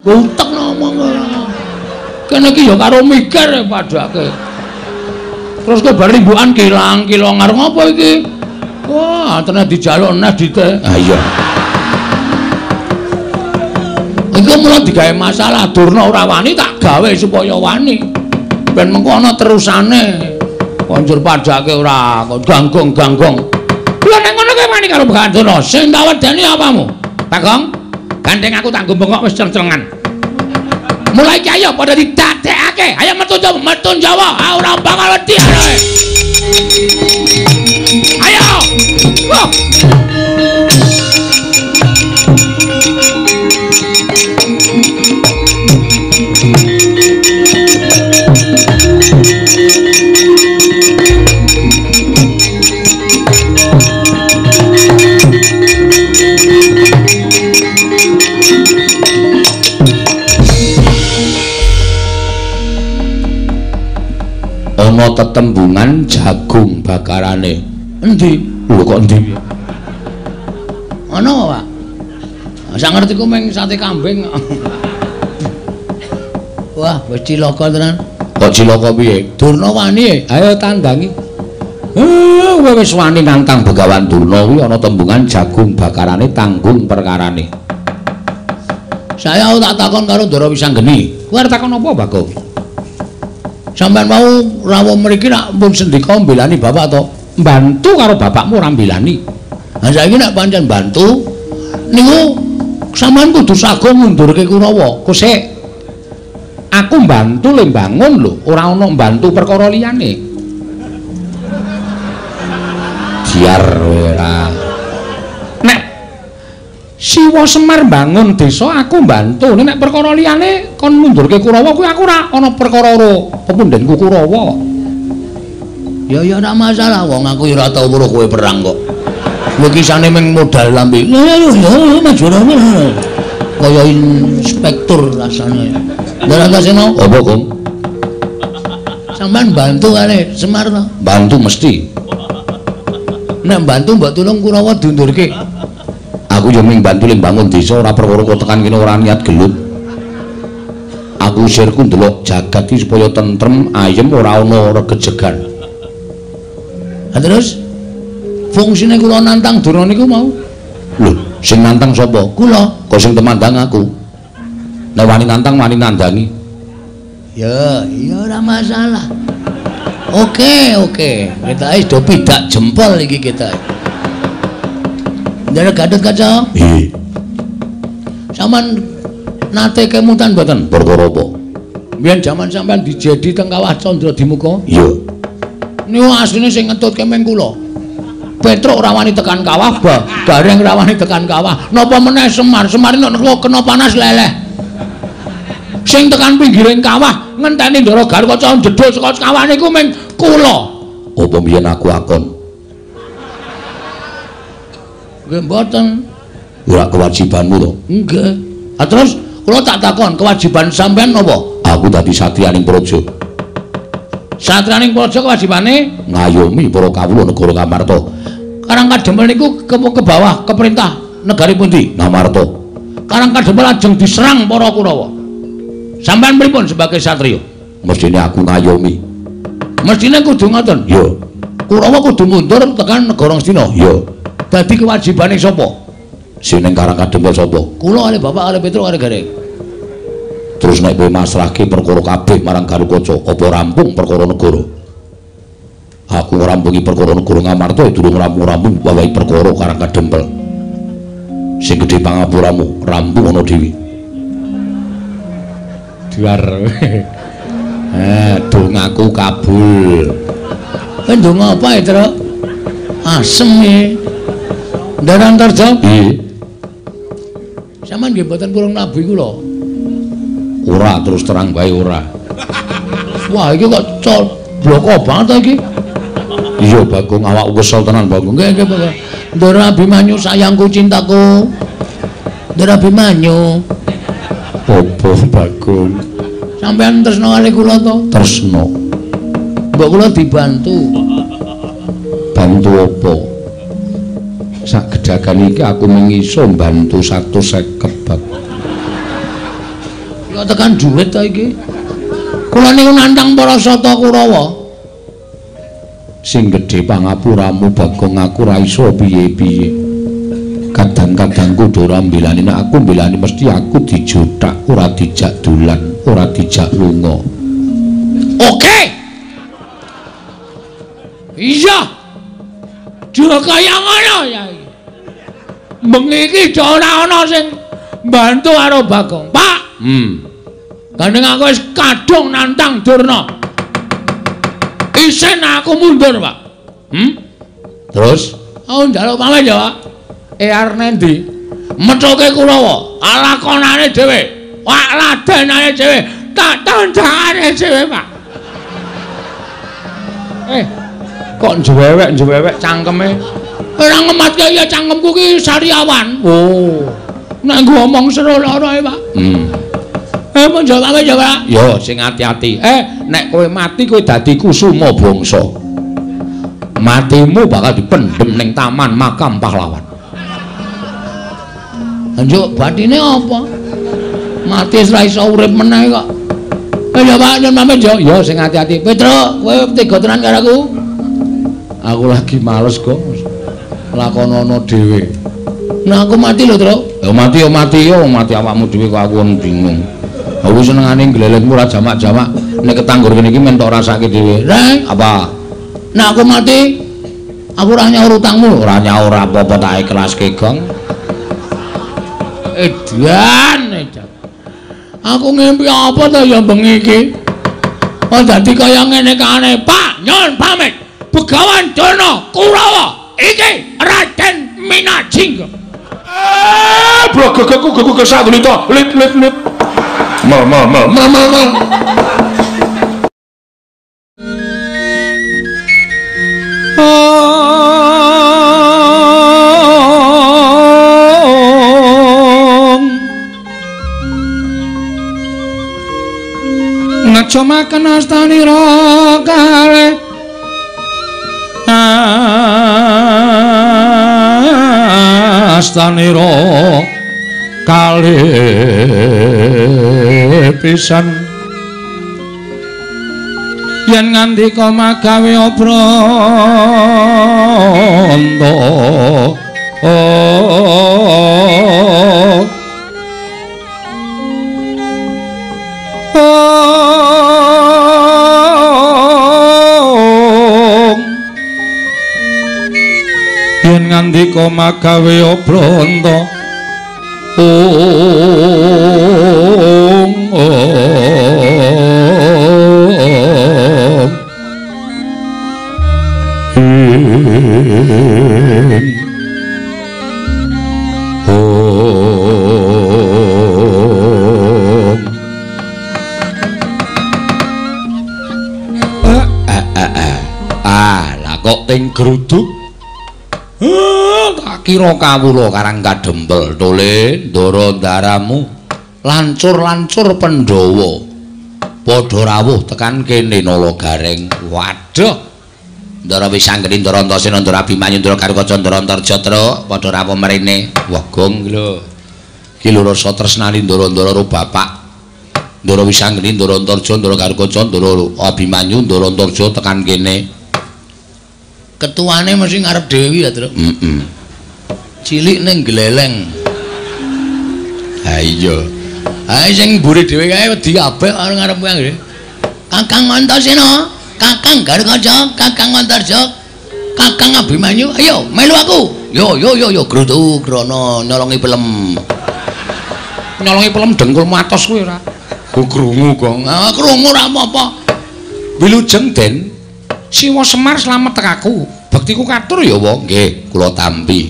Utek ngomong ora. Kene iki ya karo mikir padake. Terus kok bar limbukan kilang-kilong arep ngopo iki? Wah, tenan dijaluk neh dite. Ha iya. Iku mula digawe masalah Durna ora wani tak gawe supaya wani. Ben mengko ana terusane. Konjur padake ora kok ganggong-ganggong. Lha nek ngono kowe wani karo Begawan Durna, sing tak wedeni apamu? Bagong, gandeng aku tak nggo bengok wis ceng-cengan. Mulai iki ayo padha didadekake. Ayo metu Jawa, metu Jawa. Ah ora bakal wedi ae. Ayo. Wah. Ana tetembungan jagung bakarane. Endi? Lho kok endi? Ana, Pak. Sak ngertiku mung sate kambing. Wah, wis cilaka tenan. Kok cilaka piye? Durna wani, ayo tandangi. Kowe wis wani nantang Begawan Durna kuwi ana tembungan jagung bakarane tanggung perkarane. Saya tak takon karo Ndara Wisanggeni. Kowe arep takon apa, Bagong? Sampeyan mau rawuh mriki nak pun sendika mbelani bapak to? Mbantu karo bapakmu ora mbelani. Lah saiki nek pancen bantu niku sampeyan kudu sago ngundurke Kurawa. Kosek. Aku mbantu le mbangun lho, ora ana mbantu perkara liyane. Biar ora. Nek Siwa Semar mbangun desa aku mbantu, nek perkara liyane kon mundurke Kurawa kuwi aku ora ana perkara karo pepundhenku Kurawa. Ya ya ora masalah, wong aku ya ora tau weruh kowe perang kok. Kowe kisane mung modal lambe. Ya ya ya maju ora. Kaya inspektur rasane. Ndara Antasena, apa, Gong? Sampeyan bantu kali Semar to? Bantu mesti. Nek bantu mbok tulung Kurawa diundurke. Aku yo mung bantu le mbangun desa ora perkara kok tekan kene ora niat gelut. Aku sirku ndelok jagat iki supaya tentrem, ayem ora ana regejegan. Ha terus fungsine kula nantang Durna niku mau. Lho, sing nantang sapa? Kula. Kok sing temandang aku. Nek wani nantang wani nandangi. Ya, iya ora masalah. Oke, oke. Kita wis do pidak jempol iki kita. Ndara Gatotkaca? Nggih. Sampeyan nate kemutan mboten? Perkara apa? Mbiyen jaman sampeyan dijedi teng Kawah Candradimuka? Iya. Niku asline sing ngetutke meng kula. Petruk ora wani tekan kawah, Gareng ora wani tekan kawah. Napa meneh Semar? Semar nek kena panas leleh. Sing tekan pinggiring kawah ngenteni Ndara Gatotkaca njedhul saka kawah niku meng kula. Apa mbiyen aku akon? Nggih mboten. Ora kewajibanmu to? Nggih. Ah terus kula tak takon, kewajiban sampean napa? Aku dadi satriyaning praja. Satriyaning praja kewajibane ngayomi para kawula negara Ngamarta. Karang Kadempel niku ke bawah ke perintah negari pundi? Ngamarta. Karang Kadempel lajeng diserang para Kurawa. Sampean pripun sebagai satriya? Mestine aku ngayomi. Mestine kudu ngoten? Iya. Kurawa kudu mundur tekan negara Ngastina? Iya. Dadi kewajibane sapa? Sing ning Karang Kadempel sapa? Kula kali bapak kali Petruk kali Gareng. Terus nek kowe masrahke perkara kabeh marang Gatotkaca, apa rampung perkara negara? Aku ngrampungi perkara negara Ngamarta durung rampung-rampung wawahi perkara Karang Kadempel. Sing gedhe pangapuramu rampung ana dhewe. Duar. Dongaku kabul. Kowe ndonga apa ya, Truk? Asem iki. Ndara Antarja? Nggih. Sampeyan nggih mboten purung nabi kula. Ora, terus terang wae ora. Wah, iki kok bloko banget iki. Iya, Bagong, awakku kesel tenan, Bagong. Nggih, nggih, Bagong. Ndara Abimanyu sayangku cintaku. Ndara Abimanyu. Apa, Bagong? Sampeyan tresna kali kula to? Tresna. Mbok kula dibantu. Bantu apa? Sak gedagan iki aku mung iso mbantu 150, Bagong. Kok tekan jurit ta iki? Kula niku nantang para sata Kurawa. Sing gedhe pangapuramu Bagong, aku ora iso piye-piye. Kadang-kadang kudu ora mbelani, nek aku mbelani mesti aku dijothak, ora dijak dolan, ora dijak lunga. Oke. Iya. Jare kaya ngono ya. Bengi iki ora ana sing mbantu karo Bagong. Pak. Gandeng aku wis kadung nantang Durna. Isin aku mundur, Pak. Terus? Aku njaluk pamit ya, Pak. Arep nendi? Methuke Kurawa, lakonane dhewe. Wak ladenane dhewe, tak tandangane dhewe, Pak. Kok njewewek-njewewek cangkeme? Ora ngematke ya cangkemku ki sariawan. Oh. Nek ngomong seru lara e, Pak. Mun jawab ya, Pak. Yo sing ati-ati. Nek kowe mati kowe dadi kusuma bangsa. Matimu bakal dipendhem ning taman makam pahlawan. Njuk batine apa? Mati wis ora iso urip meneh kok. Ya Pak, nyun pamit yo. Yo sing ati-ati. Petro, kowe tega tenan karo aku. Aku lagi males kok. Lakonono dhewe. Nah aku mati lho, Tru. Ya mati yo mati yo, mati awakmu dhewe kok aku bingung. Aku senengane glelengmu ora jamak-jamak. Nek ketanggur kene iki men tok rasake dhewe. Reng, apa? Nek aku mati, aku ora nyaur utangmu. Ora nyaur apa-apa tak ikhlaske, Gong. Edan, edan. Aku ngimpi apa to ya bengi iki? Oh dadi kaya ngene kae, Pak. Nyun pamit. Begawan Durna Kurawa iki Raden Minajingga. Blogogku gugu kesatulita. Lit lit lit. Mal mal mal mal mal mal. Ngajomaken astanira kalih astanira kalih pisan yen ngandika magawe obranta yen ngandika magawe obranta ong ong ong. Ah, lah kok ting gruduk. Tak kira kawula karang kadempel tole ndara ndaramu lancur-lancur Pandhawa padha rawuh tekan kene Nala Gareng. Waduh, Ndara Wisanggeni, Ndara Antasena, Ndara Abimanyu, Ndara Garukaca, Ndara Antarja, Truk padha rawuh mrene. Wah, gong lho iki lho rasa tresnani ndara-ndara karo bapak. Ndara Wisanggeni, Ndara Antarja, Ndara Garukaca, Ndara Abimanyu, Ndara Antarja tekan kene. Ketuane mesti ngarep dhewe ya, Truk. Heeh. Cilik ning gleleng. Ha iya. Ha sing mburi dhewe kae wedi kabeh karo ngarep kuwi. Kakang Antasena, Kakang Garukaca, Kakang Antarja, Kakang Abimanyu, ayo melu aku. Yo yo yo yo grutu grana nyolongi pelem. Nyolongi pelem dengkulmu atos kuwi ora. Ku krungu, Gong. Ah krungu ora apa-apa. Wilujeng, Den. Siwa Semar slamet tekaku. Bektiku katur ya, wa. Nggih, kula tampi.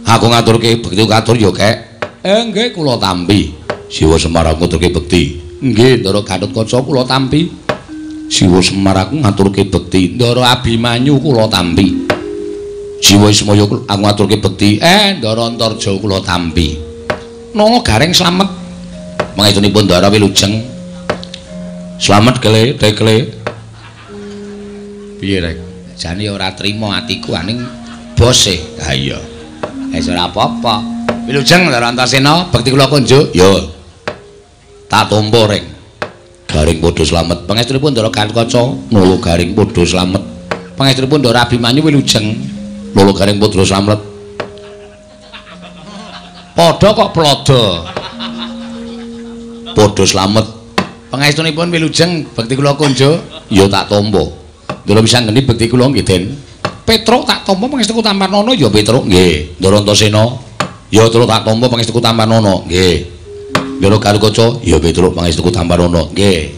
Aku ngaturke bektiku katur ya, Kek. Nggih, kula tampi. Siwa Semar aku ngaturke bekti. Nggih, Ndara Gatotkaca kula tampi. Siwa Semar aku ngaturke bekti. Ndara Abimanyu kula tampi. Siwa Ismaya aku ngaturke bekti. Ndara Antarja kula tampi. Nala Gareng slamet. Mangestunipun Ndara wilujeng. Slamet kele, tekle. Piye rek? Jane ora trima atiku aning bose. Ha iya. Wis ora apa-apa. Wilujeng Ndara Antasena, bekti kula kunjuk. Yo. Tak tampa reng. Garing padha slamet. Pangestunipun Ndara Gatotkaca, Nala Garing padha slamet. Pangestunipun Ndara Abimanyu wilujeng, Nala Garing padha slamet. Padha kok plodo. Padha slamet. Pangestunipun wilujeng bekti kula kunjo, ya tak tampa. Ndara Wisanggeni bekti kula nggih, Den. Petruk tak tampa pangestuku Tamparnana ya Petruk nggih. Ndara Antasena ya Truk tak tampa pangestuku Tamparnana nggih. Ndara Garukaca ya Petruk pangestuku Tamparnana nggih.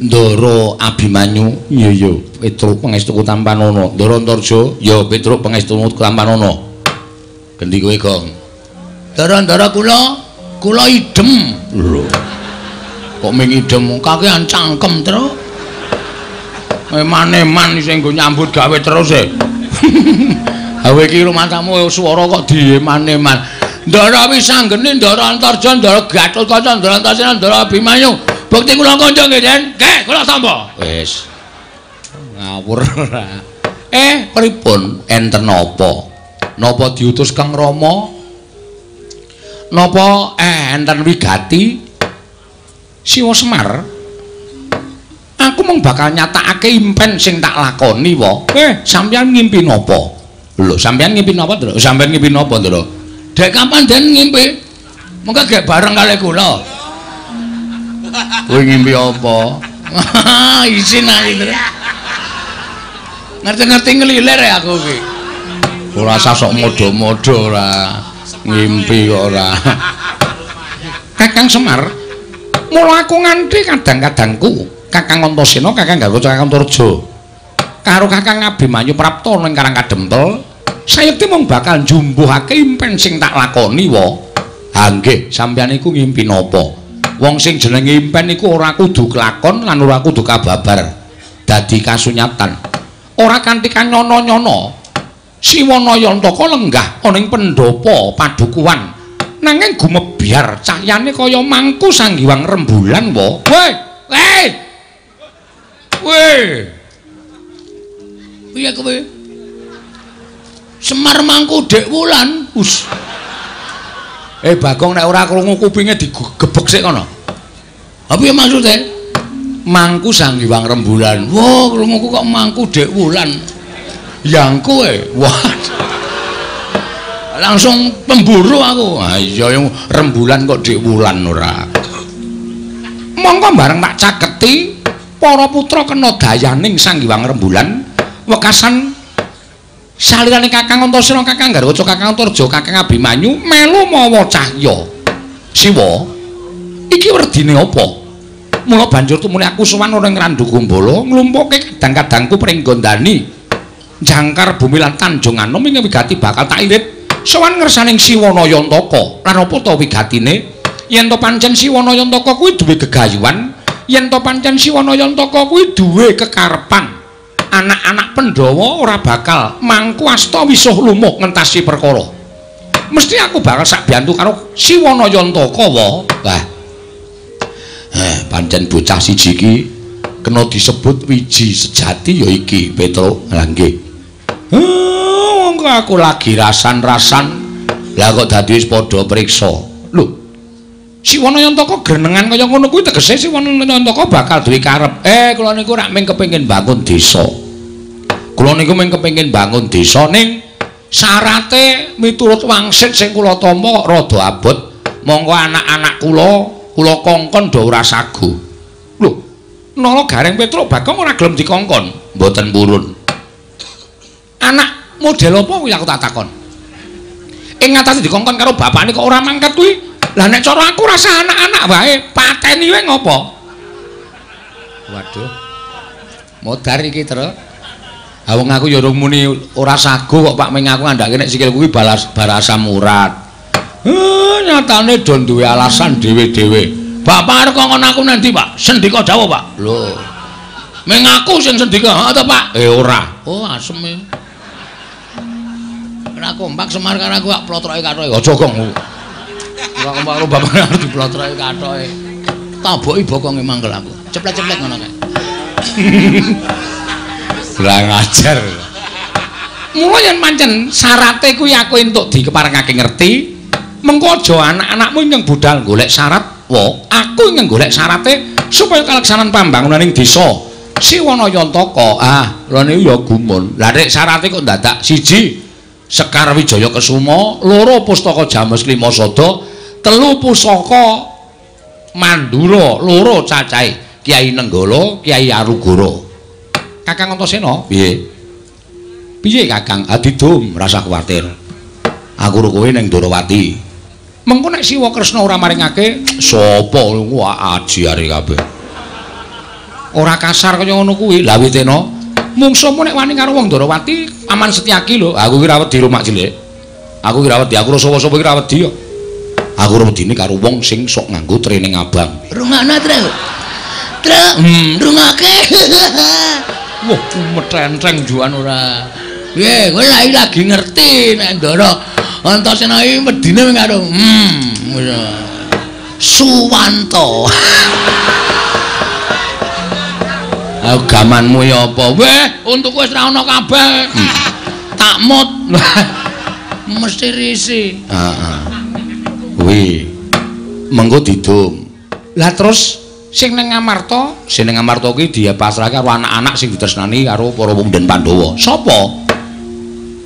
Ndara Abimanyu ya ya Petruk pangestuku Tamparnana. Ndara Antarja ya Petruk pangestuku Tamparnana. Gendi kowe, Gong? Ndara-ndara kula, kula idem. Lho. Kok ming idem kakean cangkem, Truk. Eman-eman sing nggo nyambut gawe terus e. Hawe iki rumangsamu swara kok dieman-eman. Ndara Wisanggeni, Ndara Antarja, Ndara Gatotkaca, Ndara Antasena, Ndara Abimanyu. Bukti kula kanca nggih, Den. Nggih, kula tampa. Wis. Ngawur. Pripun? Enten napa? Napa diutus Kang Rama? Napa enten wigati? Siwa Semar. Aku mung bakal nyatakake impen sing tak lakoni wa. Sampeyan ngimpi napa? Lho, sampeyan ngimpi napa, Ndra? Sampeyan ngimpi napa, Ndra? Dek kapan den ngimpi? Mengko gek bareng kali kula. Kowe ngimpi apa? Isin aku, Ndra. Ngerti-ngerti ngelilir ya aku iki. Ora usah sok modho-modho ora. Ngimpi kok ora. Kakang Semar, mula aku nganti kadang-kadangku Kakang Antasena, Kakang Garuda, Kakang Antarja karo Kakang Abimanyu Prapta ning Karang Kadempel, sayekti mung bakal njumbuhake impen sing tak lakoni wa. Ha nggih, sampeyan iku ngimpi napa? Wong sing jenenge impen iku ora kudu kelakon lan ora kudu kababar dadi kasunyatan. Ora kanthi kanyono-nyono Siwana Yantaka lenggah ana ing pendhapa padukuhan nanging gumebyar cahyane kaya mangku sanggiwang rembulan wa. Weh, weh. Weh. Piye kowe? Semar mangku Dek Wulan. Us. Bagong nek ora krungu kupinge digebek sik kono. Ha piye maksude? Mangku sanggiwang rembulan. Wah, krunguku kok mangku Dek Wulan. Yangku wah. Langsung pemburu aku. Ha iya rembulan kok Dek Wulan ora. Mongko bareng tak caketi para putra kena dayaning Sang Hyang Rembulan wekasan salirane Kakang Antasena, Kakang Garwaca, Kakang Antarja, Kakang Abimanyu melu mawa cahya. Siwa, iki werdine apa? Mula banjur tumune aku sowan ana ing Randu Gumbala nglumpukke kadang-kadangku pringgondani jangkar bumi lan Tanjung Anom ing wigati bakal tak irit sowan ngersaning Siwana Yantaka. Lan apa ta wigatine? Yen to pancen Siwana Yantaka kuwi duwe gegayuhan, yen to pancen Siwana Yantaka kuwi duwe kekarepan, anak-anak Pandhawa ora bakal mangku asta wisuh lumuh ngentasi perkara. Mesti aku bakal sak biyantu karo Siwana Yantaka wa. Wah. Pancen bocah siji iki kena disebut wiji sejati ya iki, Petruk. Lah nggih. Wong aku lagi rasan-rasan. Lah kok dadi wis padha priksa. Lho, Siwana Yantaka grenengan kaya ngono kuwi tegese Siwana Yantaka bakal duwe karep. Kula niku rak mung kepengin bangun desa. Kula niku mung kepengin bangun desa ning syarate miturut wangsit sing kula tampa kok rada abot. Monggo anak-anak kula kula kongkon do ora sagu. Lho, Nala Gareng Petruk Bagong ora gelem dikongkon. Mboten purun. Anak model apa kuwi aku tak takon. Ing ngatasi dikongkon karo bapakne kok ora mangkat kuwi. Lah nek cara aku rasa anak-anak wae pateni wae ngopo? Waduh. Modar iki, Truk. Ha wong aku ya urung muni ora sagu kok Pak, ming aku ngandhake nek sikilku kuwi balas barasa murat. Nyatane do duwe alasan dhewe-dhewe. Bapak arep kongkon aku nanti, Pak? Sendika dawuh, Pak. Lho. Ming aku sing sendika, ha to, Pak? Ora. Oh, asem e. Ora kompak Semar karo aku kok plotroke kathoke. Aja, Gong. Ora kompak karo bapak arep diplotroke kathoke. Taboki bokonge mangkel aku. Ceplek-ceplek ngono kae. Kurang ajar. Mula yen pancen syarate kuwi aku entuk dikeparengake ngerti, mengko aja anak-anakmu ingkang budal golek syarat Wo, aku ingin golek syarate supaya kalaksanan pambangunan ing desa Siwanayantaka. Ah, lha niku ya gumun. Lah nek syarate kok dadak siji Sekar Wijaya Kesuma, loro Pustaka Jamus Lima Sada, telu Pusaka Mandura, loro cacahe Kyai Nenggala, Kyai Arugara. Kakang Antasena, piye? Piye Kakang? Adidum, rasa kuwatir. Aku ro kowe ning Ndorowati. Mengko nek Siwa Kresna ora maringake, sapa wah ajiare kabeh. Ora kasar kaya ngono kuwi. Lah witena, mungsuhmu nek wani karo wong Ndorowati, aman Setyaki lho. Aku ki ra wedi rumak cilik. Aku ki ra wedi, aku sapa-sapa ki ra wedi kok. Aku ora wedine karo wong sing sok nganggo training abang. Rungokno, Tru. Tru, rungokake. Wah, metenteng juan ora. Piye, kowe lagi ngerti nek Ndara Antasena iki wedine karo Suwanto. Aku gamanmu ya apa? Weh, untukku wis ra ono kabeh. Tak mut. Mesti risi. Heeh. Kuwi mengko didum. Lah terus sing ning Ngamarta, sing ning Ngamarta kuwi dipasrahke karo anak-anak sing ditresnani karo para wong den Pandhawa. Sapa?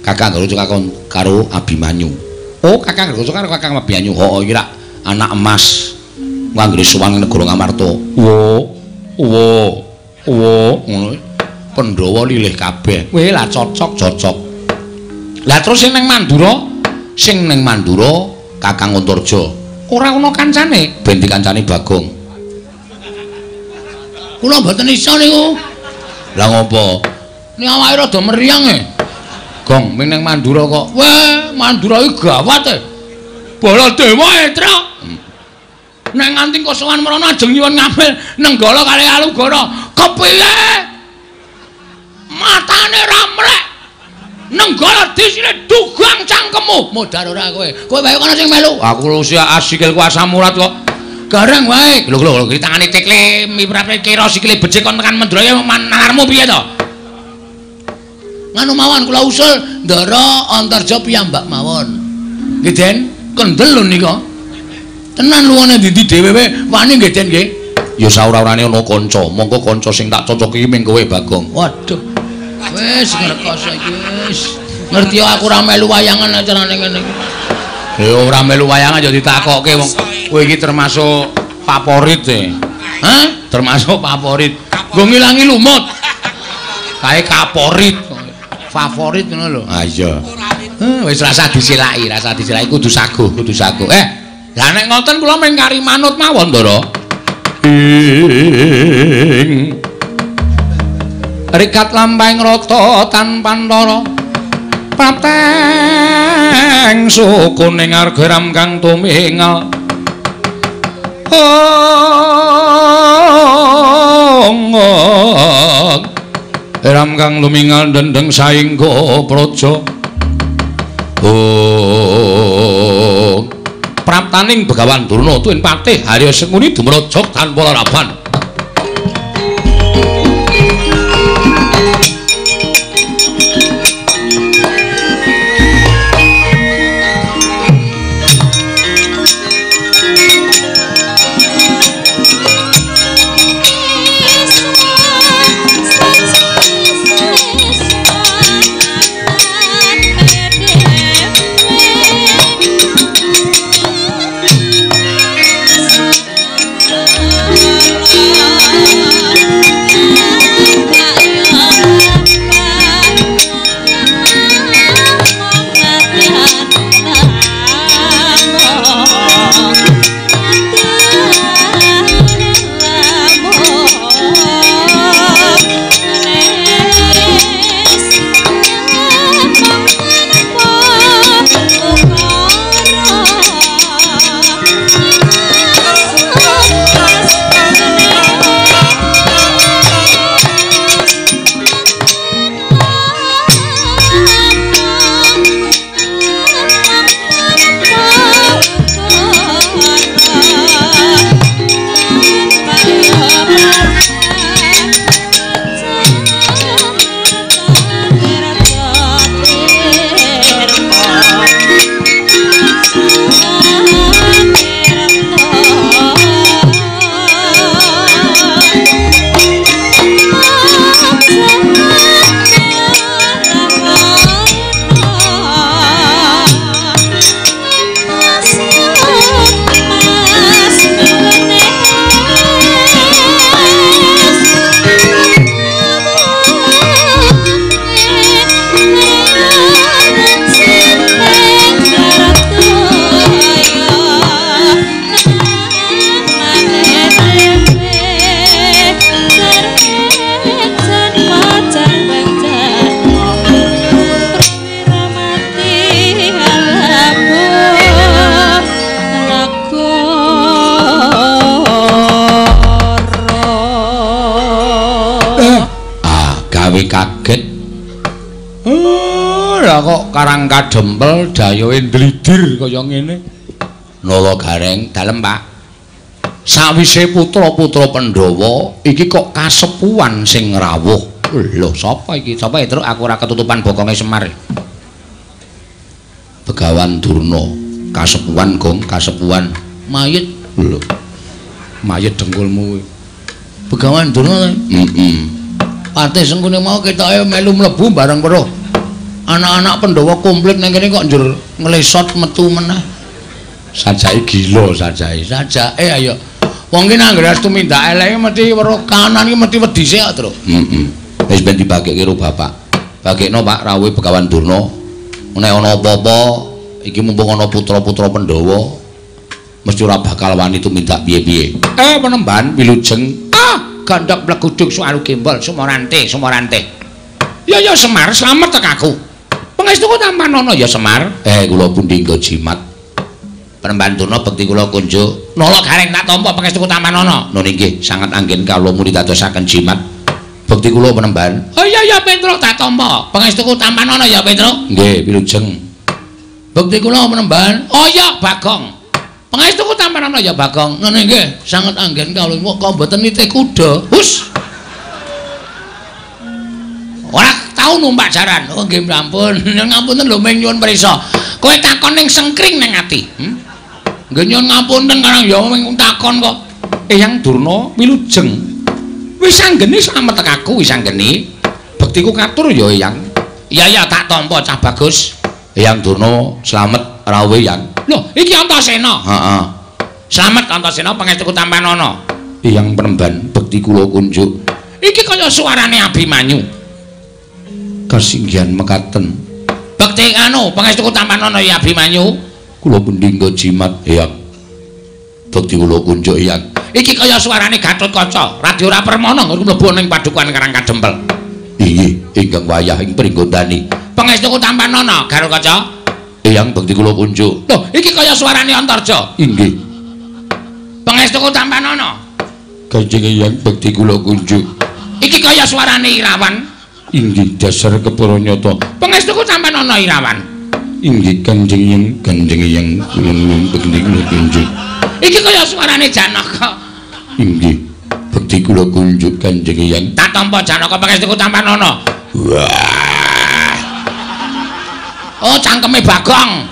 Kakang Garuca karo Abimanyu. Oh, Kakang Garuca karo Kakang Abimanyu. Heeh, iki rak anak emas. Nganggere sowan negara Ngamarta. Wo, wo, wo, ngono. Pandhawa lilih kabeh. Weh, lah cocok, cocok. Lah terus sing ning Mandura, sing ning Mandura Kakang Antarja. Ora ana kancane, ben dikancani Bagong. Kula mboten iso niku. Lah ngopo? Ni awake rada meriang e. Gong, ming ning Mandura kok. Weh, Mandura iki gawat e. Baladewa e, Truk. Nek nganti kosowan mrono ajeng nyuwun ngambil Nenggala kali Alugara. Kepiye? Matane ra mrek. Nenggala disine dugang cangkemmu. Modar ora kowe. Kowe wae kono sing melu. Aku usia asikilku asam urat kok. Gareng wae. Lho lho lho, tangane cekle miprate kira sikile becik kon tekan Mendraya nalarmu piye to? Nganu mawon kula usul Ndara Antarja piyambak mawon. Nggih, Den. Kendel lho nika. Tenan luwane ndi dhewe wae wani nggih, Den nggih. Ya saora-orane ana kanca, mongko kanca sing tak cocoki ming kowe Bagong. Waduh. Wis ngrekoso iki wis. Ngerti aku ora melu wayangan acarane ngene iki. Ya ora melu wayangan ya ditakokke wong kowe iki termasuk favorit e. Hah? Termasuk favorit. Nggo ngilangi lumut. Kae kaporit. Favorit ngono lho. Ah iya. Wis rasa disilaki, rasa disilaki kudu saguh, kudu saguh. Lah nek ngoten kula mung kari manut mawon, Ndara. Ing rikat lampahing rata tanpa prapteng sukuning arga kang tumingal. Ong ram kang lumingal dendeng saingga praja. Oh, praptaning Begawan Durna tuwin patih Harya Sengkuni dumrajak tanpa laraban. Thank you. Kaget. Lah kok Karang Kadempel dayohe ndlidir kaya ngene. Nala Gareng, dalem Pak. Sawise putra-putra Pandhawa iki kok kasepuhan sing rawuh. Lho, sapa iki? Sapa Truk? Aku ora ketutupan bokonge Semar. Begawan Durna, kasepuhan Gong, kasepuhan. Mayit. Lho. Mayit dengkulmu kuwi. Begawan Durna. Heeh. Patih Sengkuni mau ketoke melu mlebu bareng weruh. Anak-anak Pandhawa komplit nang kene kok njur nglesot metu meneh. Sajake gila sajake. Sajake ayo. Wong ki nang anggere tumindak eleke mesti weruh kanan ki mesti wedi sik kok, Truk. Heeh. Wis ben dibagekke karo bapak. Bagekno Pak rawuhe Begawan Durna. Nek ana apa-apa iki mumpung ana putra-putra Pandhawa mesti ora bakal wani tumindak piye-piye. Penemban wilujeng. Ah, gandhok mleguduk suaru gembol sumorante, sumorante. Ya ya Semar, slamet tek aku. Pangestuku tampanana ya Semar. Kula pundi nggo jimat. Penemban Durna bekti kula kunjuk. Nala Gareng tak tampa pangestuku tampanana. Nun inggih, sanget anggen kawula muni dadosaken jimat. Bekti kula penemban. Oh iya ya Petruk tak tampa. Pangestuku tampanana ya Petruk. Nggih, wilujeng. Bekti kula penemban. Oh iya Bagong. Pangestuku tampanana ya Bagong. Nun inggih, sanget anggen kawula kok mboten nitih kuda. Hus. Ora tau numpak jaran. Oh nggih ampun. Ngapunten lho ming nyuwun prisa. Kowe takon ning sengkring nang ati. Nggih nyuwun ngapunten karang ya ming takon kok. Eyang Durna wilujeng. Wis anggene slamet tek aku wis anggene. Bektiku katur ya Eyang. Iya ya tak tampa cah bagus. Eyang Durna slamet rawuh Eyang. Lho iki Antasena. Heeh. Slamet Antasena pangestuku tampanana. Eyang penemban bekti kula kunjuk. Iki kaya suarane Abimanyu. Kasinggihan mekaten. Bekti anu pangestuku tampanana ya Abimanyu. Kula pundi nggo jimat Eyang. Bekti kula kunjuk Eyang. Iki kaya suarane Gatotkaca, Radya ora permana nggon mlebu ning padukuhan Karang Kadempel. Inggih, ingkang wayah ing pringgondani. Pangestuku tampanana Gatotkaca. Eyang bekti kula kunjuk. Lho, iki kaya suarane Antarja. Inggih. Pangestuku tampanana. Kanjeng Eyang bekti kula kunjuk. Iki kaya suarane Irawan. Inggih, dasar kepara nyata. Pangestuku tampanana Irawan. Inggih, Kanjeng Eyang, Kanjeng Eyang kula nuwun bekti kula kunjuk. Iki kaya suarane Janaka. Inggih, bekti kula kunjuk Kanjeng Eyang. Tak tampa Janaka pangestuku tampanana. Wah. Oh, cangkeme Bagong.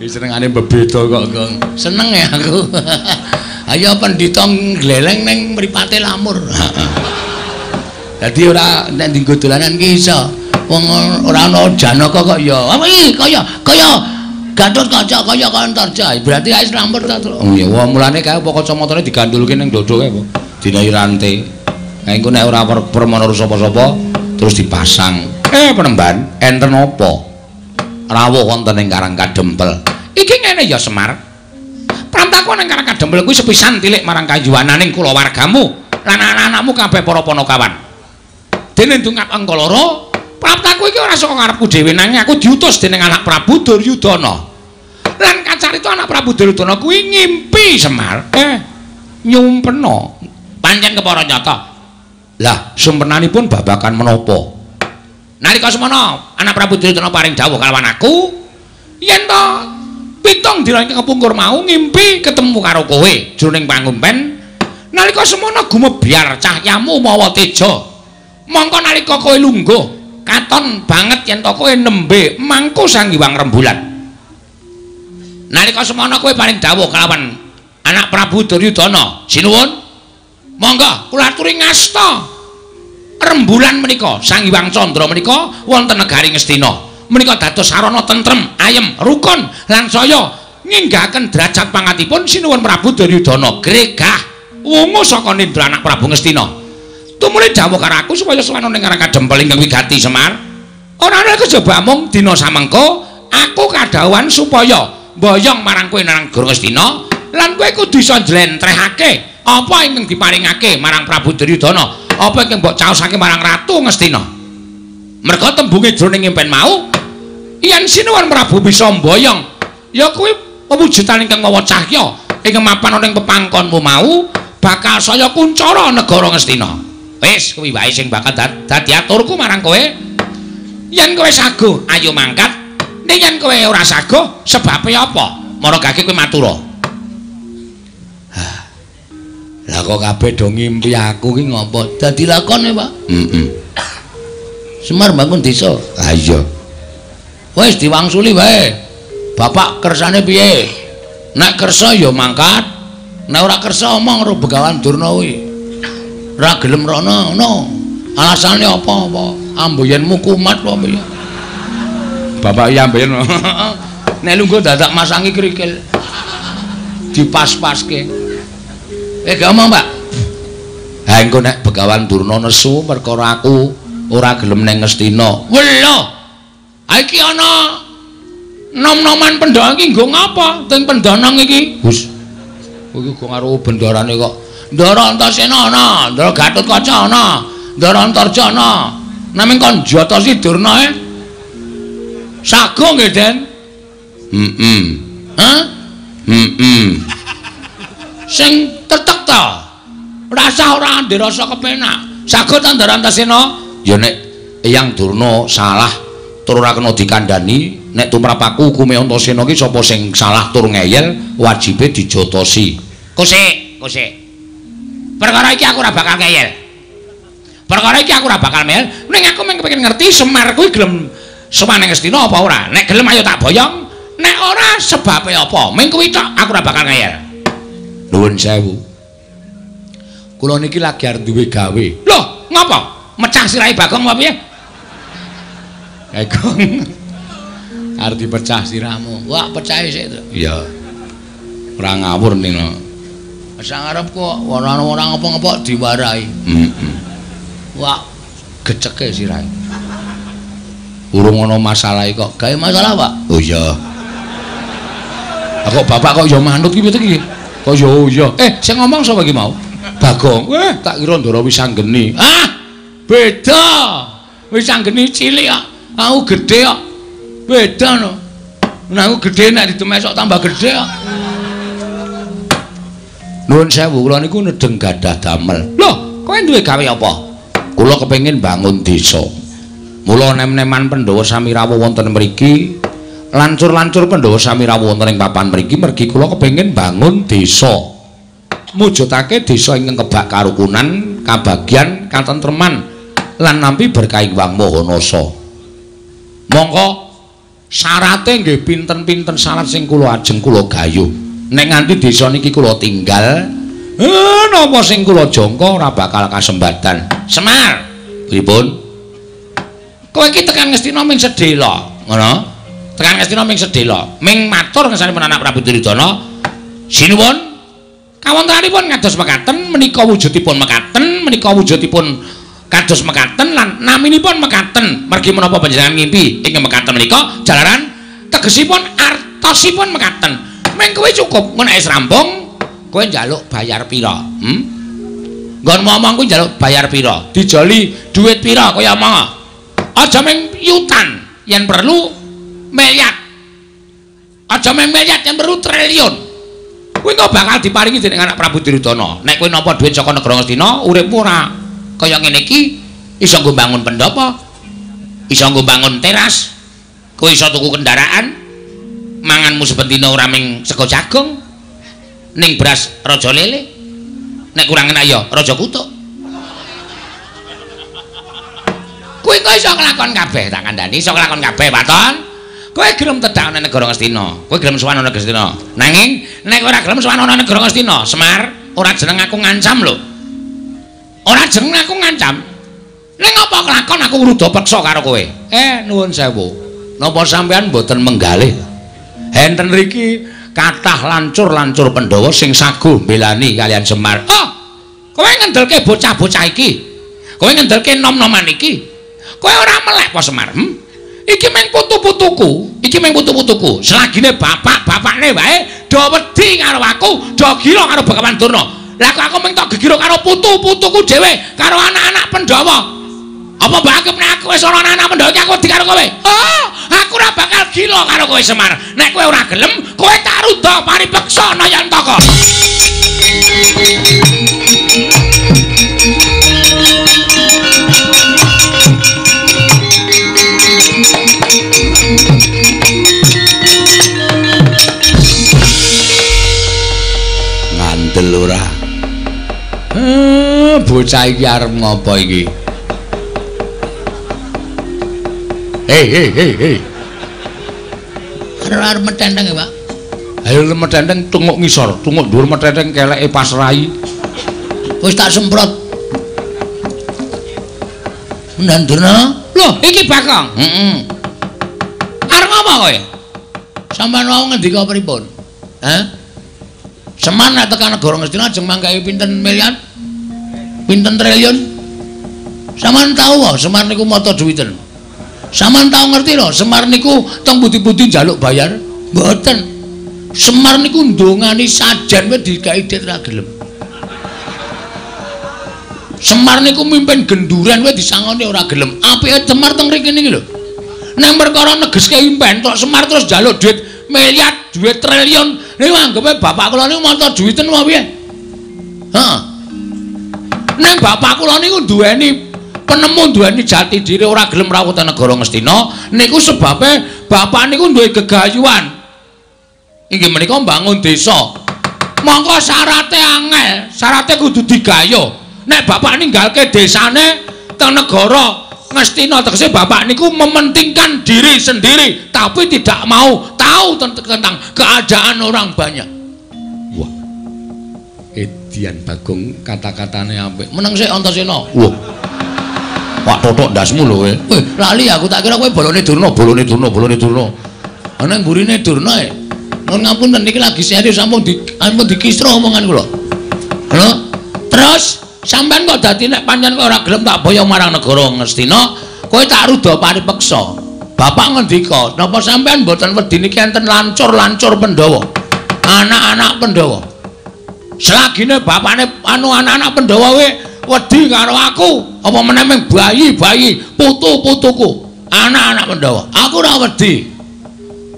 Iki senengane bebeda kok, Gong. Seneng ya aku. Ayo pendhita ngleleng ning mripate lamur. Dadi ora nek dienggo dolanan ki iso. Wong ora ana Janaka kok ya. Apa iki kaya kaya Gatotkaca kaya Antarja. Berarti wis lamur ta, Truk. Oh iya, wah mulane kae apa kacamatane digandulke ning dada kae apa? Dinahi rante. Nah engko nek ora permana sapa-sapa terus dipasang. Penemban, enten apa? Rawuh wonten ing Karang Kadempel. Iki ngene ya Semar. Prantaku ning Karang Kadempel kuwi sepisan tilik marang kayuwananing kulawargamu lan anak-anakmu kabeh para panakawan. Dene ndungap angka loro, praptaku iki ora saka ngarepku dhewe nanging aku diutus dening anak Prabu Duryudana. Lan kacarita anak Prabu Duryudana kuwi ngimpi Semar. Nyumpena. Pancen kepara nyata. Lah, sumpenanipun babagan menapa? Nalika semana anak Prabu Duryudana paring dawuh kalawan aku, yen to pitung dina ingkang kepungkur mau ngimpi ketemu karo kowe jroning pangumpen. Nalika semana gumebyar cahyamu mawa teja. Mongko nalika kowe lungguh katon banget yen to kowe nembe mangku Sang Hyang Rembulan. Nalika semana kowe paring dawuh kalawan anak Prabu Duryudana, sinuwun monggo kula aturi ngasta rembulan menika Sang Hyang Candra menika wonten negari Ngastina. Menika dados sarana tentrem, ayem, rukun lan saya nginggahaken derajat pangatipun sinuwun Prabu Duryudana gregah wungu saka nindra anak Prabu Ngastina. Tumuli dawuh karo aku supaya sowan ning Karang Kadempel ingkang wigati Semar. Ora ana kejaba mung dina samengko aku kadhawuhan supaya mboyong marang kowe nang negara Ngastina lan kowe kudu iso njlentrehake apa ingkang diparingake marang Prabu Duryudana, apa ingkang mbok caosake marang Ratu Ngastina. Merga tembunge jroning impen mau yen sinuwun Prabu bisa mboyong ya kuwi pewujudan ingkang mawa cahya ingkang mapan ana ing pepangkonmu mau bakal saya kuncara negara Ngastina. Wis kuwi wae sing bakal dadi aturku marang kowe. Yen kowe saguh, ayo mangkat. Ning yen kowe ora saguh, sebabe apa? Mara gage kowe matura. Lah kok kabeh do ngimpi aku ki ngopo? Dadi lakone, Pak. Heeh. Semar bangun desa. Ha iya. Wis diwangsuli wae. Bapak kersane piye? Nek kersa ya mangkat. Nek ora kersa omong karo Begawan Durna kuwi. Ora gelem rono ngono. Alasane apa-apa? Amboyenmu kumat apa piye? Bapak iya amboyen. Nek lungguh dadak masangi krikil. Dipas-paske. Gak omong, Pak. Ha engko nek Begawan Durna nesu perkara aku ora gelem nang Ngastina. Welo. Ha iki ana nom-noman Pandhawa iki nggo ngapa? Teng Pendanang iki. Hus. Kowe iki go karo bendarane kok. Ndara Antasena ana, Ndara Gatotkaca ana, Ndara Antarja ana. Naming kon jotosi Durna e. Sago nggih, Den? Heeh. Hah? Heeh. Sing tetek ta. Rasa ora ndek rasa kepenak. Sago ta Ndara Antasena? Ya nek Eyang Durna salah tur ora kena dikandhani, nek tumrap aku hukume Antasena ki sapa sing salah tur ngeyel wajibe dijotosi. Kosek, kosek. Perkara iki aku ora bakal ngeyel. Perkara iki aku ora bakal ngeyel, ning aku mung kepengin ngerti Semar kuwi gelem sowan ning Ngastina apa ora. Nek gelem ayo tak boyong, nek ora sebabe apa? Mung kuwi tok aku ora bakal ngeyel. Nuwun sewu. Kula niki lagi arep duwe gawe. Loh, ngapa? Mecah sirahe Bagong apa piye? Bagong. Arep dipecah sirahmu. Wah, pecahe sik to. Iya. Ora ngawur nino. Sang arep kok ora ora ngapa-ngapa diwarahi. Heeh. Wah, geceke sirahe. Urung ana masalah kok. Gawe masalah, Pak? Oh iya. Lah kok bapak kok ya manut ki piye iki? Kok ya oh iya. Sing ngomong sapa iki mau? Bagong. Tak kira Ndara Wisanggeni. Ah, beda. Wisanggeni cilik kok. Aku gedhe kok. Beda no. Nek aku gedhe nek didemesok tambah gedhe kok. Nuwun sewu, kula niku nedeng gadah damel. Loh, kowe duwe gawe apa? Kula kepengin bangun desa. Mula nem-neman Pandhawa sami rawuh wonten mriki, lancur-lancur Pandhawa sami rawuh wonten ing papan mriki mergi kula kepengin bangun desa. Mujudake desa ingkang kebak karukunan, kabagyan, katentreman lan nampi berkah Hyang Maha Nasa. Mongko syarate nggih pinten-pinten syarat sing kula ajeng kula gayuh. Nek nganti desa niki kula tinggal, napa sing kula jangka ora bakal kasembatan. Semar, pripun? Kowe iki tekan Ngastina ming sedhela, ngono? Tekan Ngastina ming sedhela, ming matur ngersanipun anak Prabu Duryudana. Sinuwun, kawontenanipun kados mekaten, menika wujudipun mekaten, menika wujudipun kados mekaten lan naminipun mekaten. Mergi menapa panjenengan ngimpi ing mekaten menika jalaran tegesipun artosipun mekaten. Ming kowe cukup, nek wis rampung kowe njaluk bayar pira? Nggon ngomong kuwi njaluk bayar pira? Dijoli dhuwit pira kaya omong. Aja ming yutan, yen perlu miliar. Aja ming miliar, yen perlu triliun. Kuwi kok bakal diparingi dening anak Prabu Duryudana. Nek kowe nampa dhuwit saka negara Ngastina, uripmu ora kaya ngene iki, iso nggo bangun pendhapa, iso nggo bangun teras, kowe iso tuku kendaraan, manganmu saben dina ora ming sego jagung, ning beras raja lele, nek kurang enak ya raja kutuk. Kowe kok iso nglakon kabeh, tak kandhani iso nglakon kabeh, Waton. Kowe gelem tedhak ana negara Ngastina, kowe gelem sowan ana Ngastina. Nanging nek ora gelem sowan ana negara Ngastina, Semar, ora jeneng aku ngancam lho. Ora jeneng aku ngancam. Ning apa kelakon aku ngruda peksa karo kowe? Nuwun sewu. Napa sampean mboten menggalih? Enten riki kathah lancur-lancur Pandhawa sing saguh mbelani kalian Semar. Oh, kowe ngendelke bocah-bocah iki. Kowe ngendelke nom-noman iki. Kowe ora melek apa Semar? Iki mung putu-putuku, iki mung putu-putuku. Selagine bapak-bapakne wae do wedi karo aku, do gila karo Begawan Durna. Lah kok aku mung tok gegiro karo putu-putuku dhewe, karo anak-anak Pandhawa. Apa mbok anggap nek aku wis ana anak-anak Pandhawa iki aku wedi karo kowe? Oh, aku ora bakal gila karo kowe Semar. Nek kowe ora gelem, kowe tak rudha paripeksa Nayantaka. Kandel ora. Bocah iki arep ngopo iki? Hei hei hei hei. Arep metenteng ya, Pak. Ayo metenteng tunguk ngisor, tunguk dhuwur metenteng keleke pas rai. Wis tak semprot. Mendan Durna. Loh, iki Bagong. Heeh. Arep ngopo kowe? Sampeyan wau ngendika pripun? Hah? Semar nek tekan negara Ngastina ajeng manggahi pinten miliar? Pinten triliun? Sampeyan tau wae Semar niku mata duwiten. Sampeyan tau ngerti lho, Semar niku teng pundi-pundi njaluk bayar? Mboten. Semar niku ndongani sajen wae digawe dit ra gelem. Semar niku mimpin genduren wae disangoni ora gelem. Apike Semar teng mriki niki lho. Nang perkara negeske impen tok Semar terus njaluk duit miliar, duit triliun. Niku anggepe bapak kula niku mata duwiten apa piye? Heeh. Nang bapak kula niku duweni penemu, duweni jati diri, ora gelem rawuh teng negara Ngastina. Niku sebabe bapak niku duwe gegayuhan. Inggih menika mbangun desa. Mongko syarate angel, syarate kudu digayuh. Nek bapak ninggalke desane teng negara Ngastina, tegese bapak niku mementingkan diri sendiri tapi tidak mau tahu tentang keadaan orang banyak. Wah. Edian Bagong kata-katane apik. Meneng sik Antasena. Wah. Pak totok ndasmu lho kowe. Weh, lali aku tak kira kowe bolone Durna, bolone Durna, bolone Durna. Ana mburine Durna e. Nuwun ngapunten niki lagi serius sampun dikisro omongan kula. Lho, terus sampean kok dadi nek pancen kowe ora gelem tak boyong marang negara Ngastina, kowe tak ruda paripeksa. Bapak ngendika, napa sampean mboten wedi niki enten lancur-lancur Pandhawa? Anak-anak Pandhawa. Selagine bapakne anu anak-anak Pandhawa kowe wedi karo aku, apa meneh ming bayi-bayi putu-putuku, anak-anak Pandhawa. Aku ora wedi.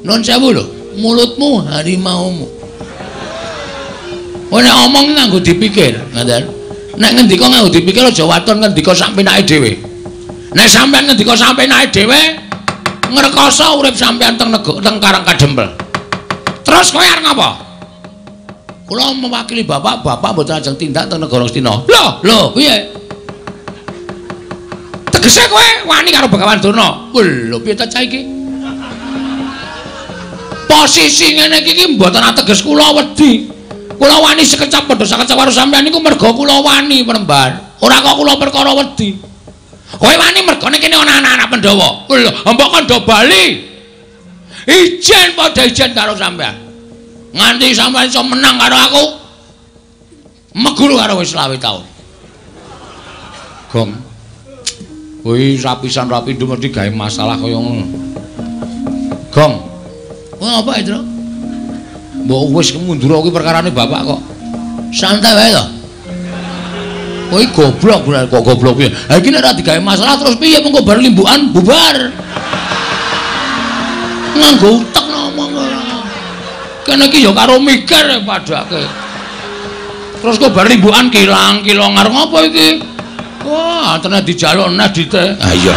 Nuwun sewu lho, mulutmu harimaumu. Kowe nek omong nganggo dipikir, ngoten. Nek ngendika nganggo dipikir aja waton ngendika sak penake dhewe. Nek sampean ngendika sak penake dhewe, ngrekoso urip sampean teng teng Karang Kadempel. Terus kowe arep ngapa? Kula mewakili bapak, bapak mboten ajeng tindak teng negara Ngastina. Lho, lho, piye? Tegese kowe wani karo Begawan Durna. Lho, piye ta cah iki? Posisi ngene iki mboten ateges kula wedi. Kula wani sekecap padha sakecap karo sampean niku merga kula wani Premban. Ora kok kula perkara wedi. Kowe wani mergane kene ana anak-anak Pandhawa. Lho, mbok kandha bali. Ijen padha ijen karo sampean. Nganti sampean iso menang karo aku. Meguru karo wis 25 taun. Gong. Kuwi rapisan rapi mesti gawe masalah kaya ngono. Gong. Kowe apa, Indra? Mbok wis mundur kuwi perkarane bapak kok. Santai wae to. Kowe goblok kok goblok piye? Ha iki nek ora digawe masalah terus piye mengko bar limbukan bubar. Nganggo utek ngomong ora. Kene iki ya karo mikir padake. Terus kok bar limbukan kilang-kilong arep ngopo iki? Wah, tenan dijaluk neh dite. Ha iya.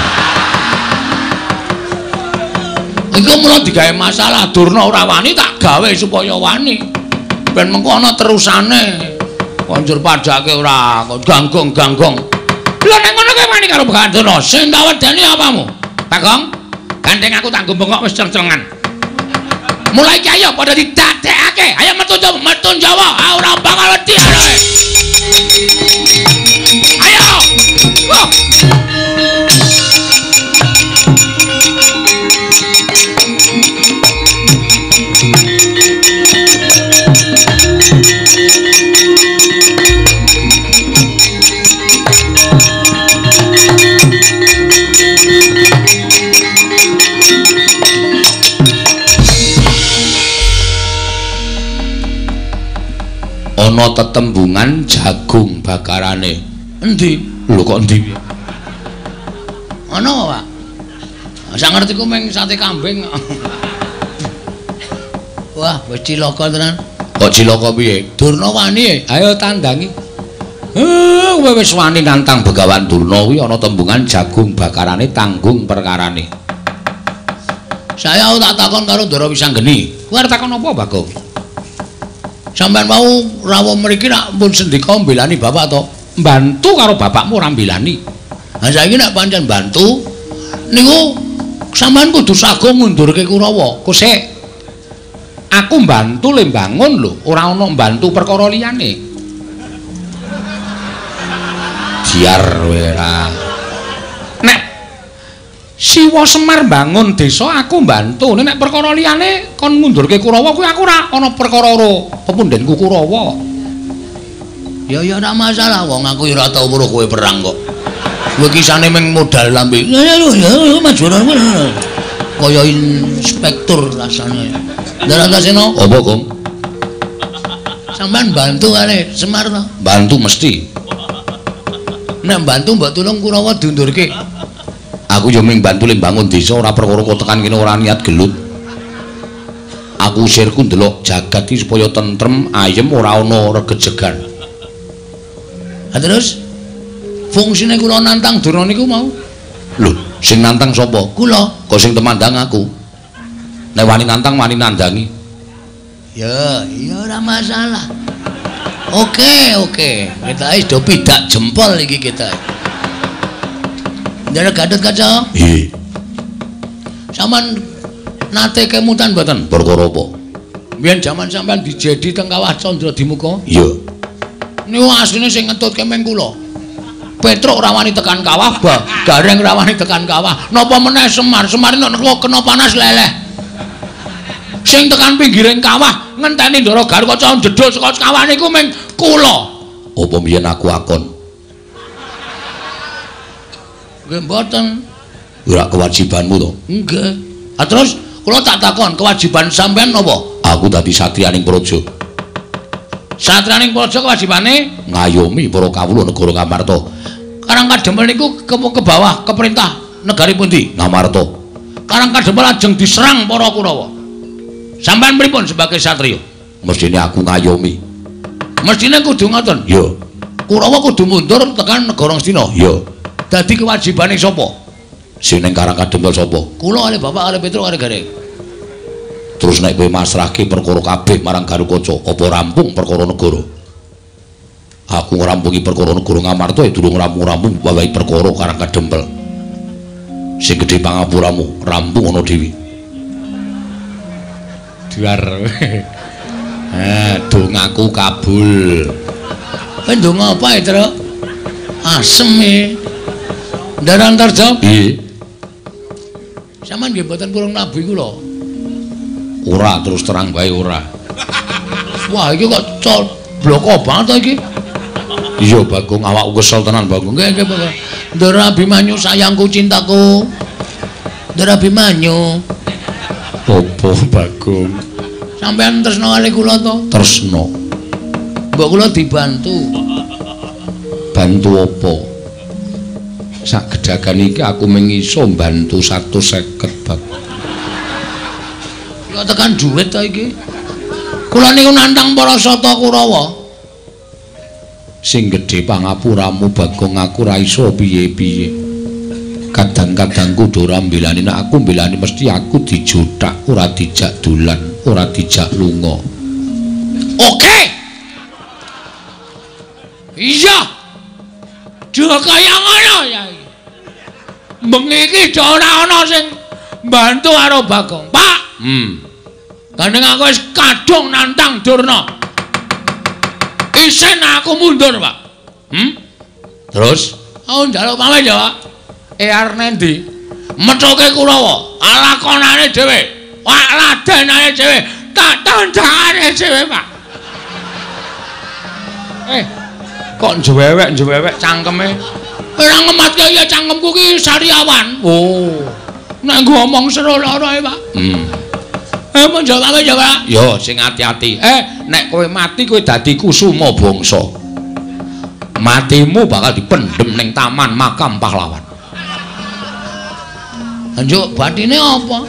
Iku mula digawe masalah Durna ora wani tak gawe supaya wani. Ben mengko ana terusane. Konjur padake ora kok ganggong-ganggong. Lho nek ngono kowe wani karo Begawan Durna, sing tak wedeni apamu? Bagong, gandeng aku tak bengok wis ceng-cengan. Mulai iki ayo padha didadekake. Ayo metu Jawa, metu Jawa. Ah ora bakal wedi ae. Ayo. Wah. Ana tetembungan jagung bakarane. Endi? Lho kok endi? Ana apa, Pak? Sak ngertiku mung sate kambing. Wah, wis cilaka tenan. Kok cilaka piye? Durna wani. Ayo tandangi. Kowe wis wani nantang Begawan Durna kuwi ana tembungan jagung bakarane tanggung perkarane. Saya tak takon karo Ndara Wisanggeni. Kowe arep takon apa, Bagong? Sampeyan mau rawuh mriki rak pun sendika mbelani bapak to? Mbantu karo bapakmu ora mbelani. Ha saiki nek pancen bantu niku sampeyan kudu sago ngundurke Kurawa. Kosek. Aku mbantu le mbangun lho, ora ana mbantu perkara liyane. Jiar ora. Nek Siwa Semar mbangun desa aku mbantu, nek perkara liyane kon ngundurke Kurawa kuwi aku ora ana perkara karo pepundhenku Kurawa. Ya ya ora masalah, wong aku ya ora tau weruh kowe perang kok. Kowe kisane mung modal lambe. Ya ya maju kaya inspektur rasane. Ndara Antasena, apa, Gong? Sampeyan bantu kali Semar to? Bantu mesti. Nek bantu mbok tulung Kurawa diundurke. Aku yo mung bantu le mbangun desa ora perkara kok tekan kene ora niat gelut. Aku usirku ndelok jagat iki supaya tentrem, ayem ora ana regejegan. Ha terus fungsine kula nantang Durna niku mau? Lho, sing nantang sapa? Kula. Kok sing temandang aku. Nek wani nantang wani nandangi. Ya, ya ora masalah. Oke, oke. Kita wis do pidak jempol iki kita. Ndara Gatotkaca? Nggih. Sampeyan nate kemutan mboten? Perkara apa? Biyen jaman sampeyan dijedi teng Kawah Candradimuka? Iya. Niku asline sing ngetutke meng kula. Petruk ora wani tekan kawah, Gareng ora wani tekan kawah. Napa meneh Semar? Semar nek kena panas leleh. Sing tekan pinggiring kawah ngenteni Ndara Gatotkaca njedhul saka kawah niku meng kula. Apa mbiyen aku akon? Nggih mboten. Ora kewajibanmu to? Nggih. Ha terus kula tak takon, kewajiban sampean napa? Aku dadi satriyaning praja. Satriyaning praja kewajibane ngayomi para kawula negara Ngamarta. Karang Kadempel niku ke bawah ke perintah negari pundi? Ngamarta. Karang Kadempel lajeng diserang para Kurawa. Sampeyan pripun sebagai satriya? Mestine aku ngayomi. Mestine kudu ngoten. Iya. Kurawa kudu mundur tekan negara Ngastina. Iya. Dadi kewajibane sapa? Sing ning Karang Kadempel sapa? Kula kali bapak kali Petruk kali Gareng. Terus nek kowe masrahke perkara kabeh marang Gatotkaca, apa rampung perkara negara? Aku ngrampungi perkara negara Ngamarta ya durung rampung-rampung wawahi perkara Karang Kadempel. Sing gedhe pangapuramu, rampung ana dhewe. Duar. Dongaku kabul. Kowe ndonga apa, Truk? Asem e. Ndara Antarja? Nggih. Sampeyan nggih mboten purung nabi kula. Ora, terus terang bae ora. Wah, iki kok col bloko banget to iki. Iya, Bagong, awakku kesel tenan, Bagong. Nggih, nggih, Bagong. Ndara Abimanyu sayangku cintaku. Ndara Abimanyu. Apa, Bagong? Sampeyan tresna kali kula to? Tresna. Mbok kula dibantu. Bantu apa? Sak gedagan iki aku mung iso mbantu 150, Bagong. Kok tekan duit to iki? Kula niku nantang para sata Kurawa. Sing gedhe pangapuramu Bagong, aku ora iso piye-piye. Kadang-kadang kudu ora mbelani, nek aku mbelani mesti aku dijothak, ora dijak dolan, ora dijak lunga. Oke. Iya. Duh kaya ngono ya iki. Bengi iki do ora ana sing mbantu karo Bagong. Pak. Gandeng aku wis kadung nantang Durna. Isin aku mundur, Pak. Terus aku njaluk pamit ya, Pak. Arep nendi? Methuke Kurawa, lakonane dhewe. Wak ladenane dhewe, tak tandangane dhewe, Pak. Kok njewewek-njewewek cangkeme? Ora ngematke ya cangkemku ki sariawan. Oh. Nek nggo omong seru lara e, Pak. Mun jawab ya, Pak. Yo sing ati-ati. Nek kowe mati kowe dadi kusuma bangsa. Matimu bakal dipendhem ning taman makam pahlawan. Njuk batine apa?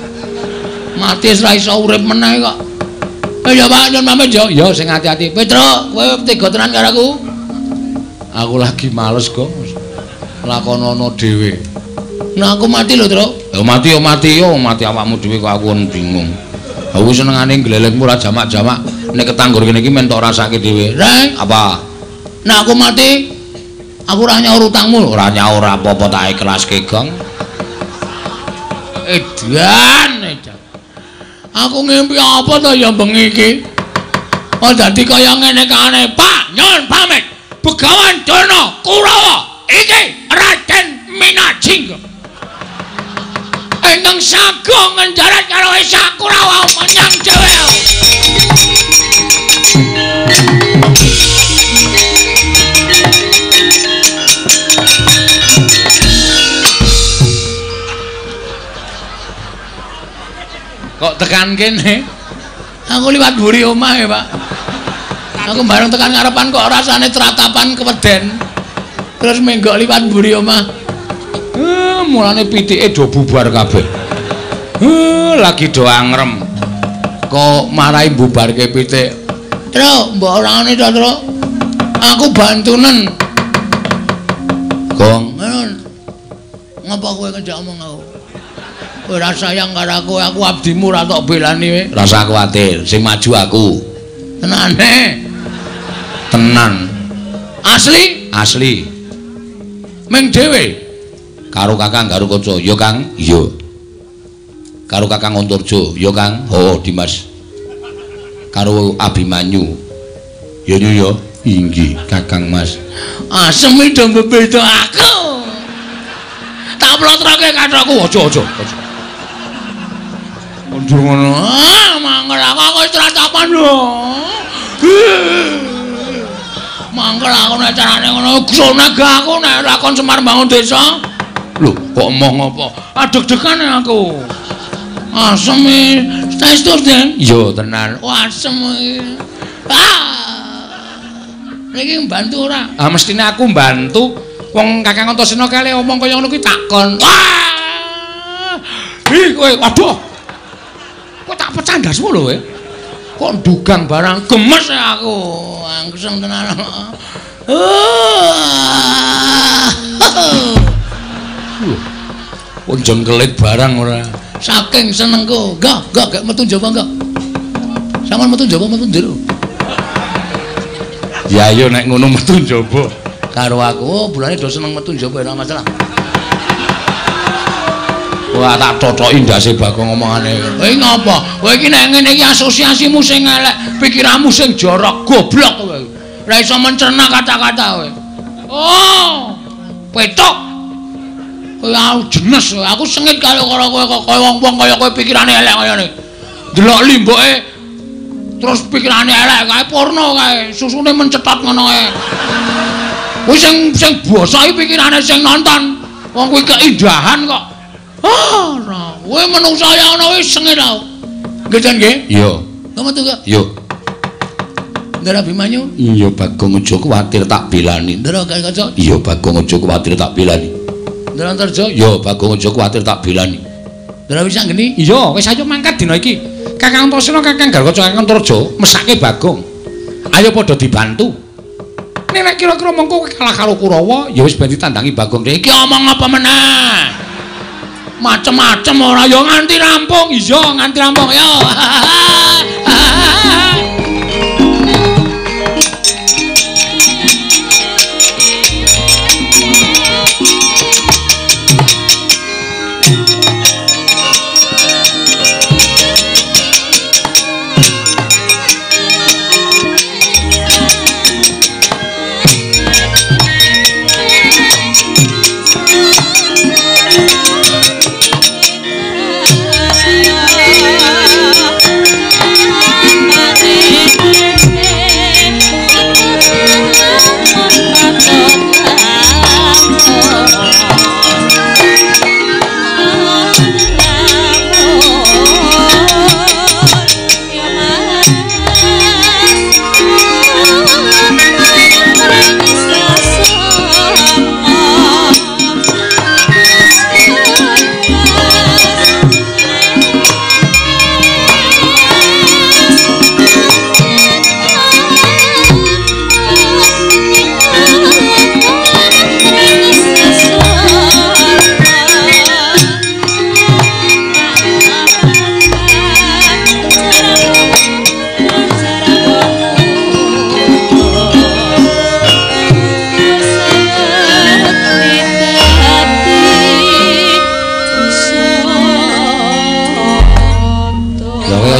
Mati wis ra iso urip meneh kok. Ya Pak, nyun pamit yo. Yo sing ati-ati. Petruk, kowe tega tenan karo aku? Aku lagi males, Gong. Lakonono dhewe. Nah aku mati lho, Truk. Ya mati yo mati yo, mati awakmu dhewe kok aku bingung. Aku senengane glelengmu ora jamak-jamak. Nek ketanggur kene iki men tok rasake dhewe. Reng, apa? Nek aku mati, aku ora nyaur utangmu. Ora nyaur apa-apa tak ikhlaske, Gong. Edan, edan. Aku ngimpi apa to ya bengi iki? Oh dadi kaya ngene kane, Pak, nyuwun pamit. Begawan Durna Kurawa iki Raden Minajingga. Ingkang sagung ngenjarat karo Esa Kurawa menyang dhewe. Kok tekan kene? Aku liwat mburi omah ya, Pak. Aku bareng tekan ngarepan kok rasane tratapan keweden. Terus menggok liwat mburi omah. Mulane pitike do bubar kabeh. Lagi do angrem. Kok marai bubarke pitik. Truk, mbok orangane to, Truk. Aku bantunen. Gong, ngapa kowe ngejak omong aku? Ora sayang karo aku, aku abdimu ora tok belani kowe. Rasa kuwatir, sing maju aku. Tenane. Tenan. Asli? Asli. Ming dhewe. Karo Kakang Garukaca, ya Kang? Iya. Karo Kakang Antarja, ya Kang? Oh, Dimas. Karo Abimanyu. Ya nyu ya. Inggih, Kakang Mas. Asem iki do mbebeda aku. Tak plotroke kathokku, aja aja aja. Mundur ngono. Ah, mangkel aku wis tratapan lho. Mangkel aku nek carane ngono, gsone aku nek lakon Semar mbangun desa. Lho, kok emoh ngopo? Adeg-degan aku. Asem e. Saestu, Den? Iya, tenan. Oh, asem iki. Ah. Niki mbantu ora? Ah, mestine aku mbantu. Wong Kakang Antasena kale omong kaya ngono kuwi takon. Wah! Ih, kowe waduh. Kok tak pecah ndasmu lho kowe. Kok ndugang barang gemes aku. Angseng tenan. Kok jengkelit barang ora. Saking senengku. Enggak, enggak metu njaba enggak. Sampeyan metu njaba metu njero. Ya ayo nek ngono metu njaba. Karo aku, oh, bulane do seneng metu njaba ora masalah. Wah, tak totoki ndase Bagong omongane. Kowe ngopo? Kowe iki nek ngene iki asosiasimu sing elek, pikiranmu sing jorok, goblok kowe. Ora iso mencerna kata-kata kowe. Oh, petok. Kowe aku jenes, aku sengit karo kowe kok kaya wong-wong kaya kowe pikirane elek kaya ngene. Delok limboke terus pikirane elek kae porno kae, susune mencetot ngono kae. Kuwi sing sing basa iki pikirane sing nonton. Wong kuwi keindahan kok. Ah, ora. Kowe menungsa ya ngono wis sengit tau. Nggih, Jan nggih? Iya. Kok metu kok? Iya. Ndara Abimanyu? Iya, Bagong aja kuwatir tak belani. Ndara Garukaca? Iya, Bagong aja kuwatir tak belani. Ndara Antarja? Iya, Bagong aja kuwatir tak belani. Ndara Wisanggeni? Iya, wis ayo mangkat dina iki. Kakang Antasena, Kakang Garukaca, Kakang Antarja mesake Bagong. Ayo padha dibantu. Nek kira-kira mengko kalah karo Kurawa, ya wis ben ditandangi Bagong. Iki omong apa meneh? Macem-macem ora ya nganti rampung. Iya, nganti rampung ya. Ah.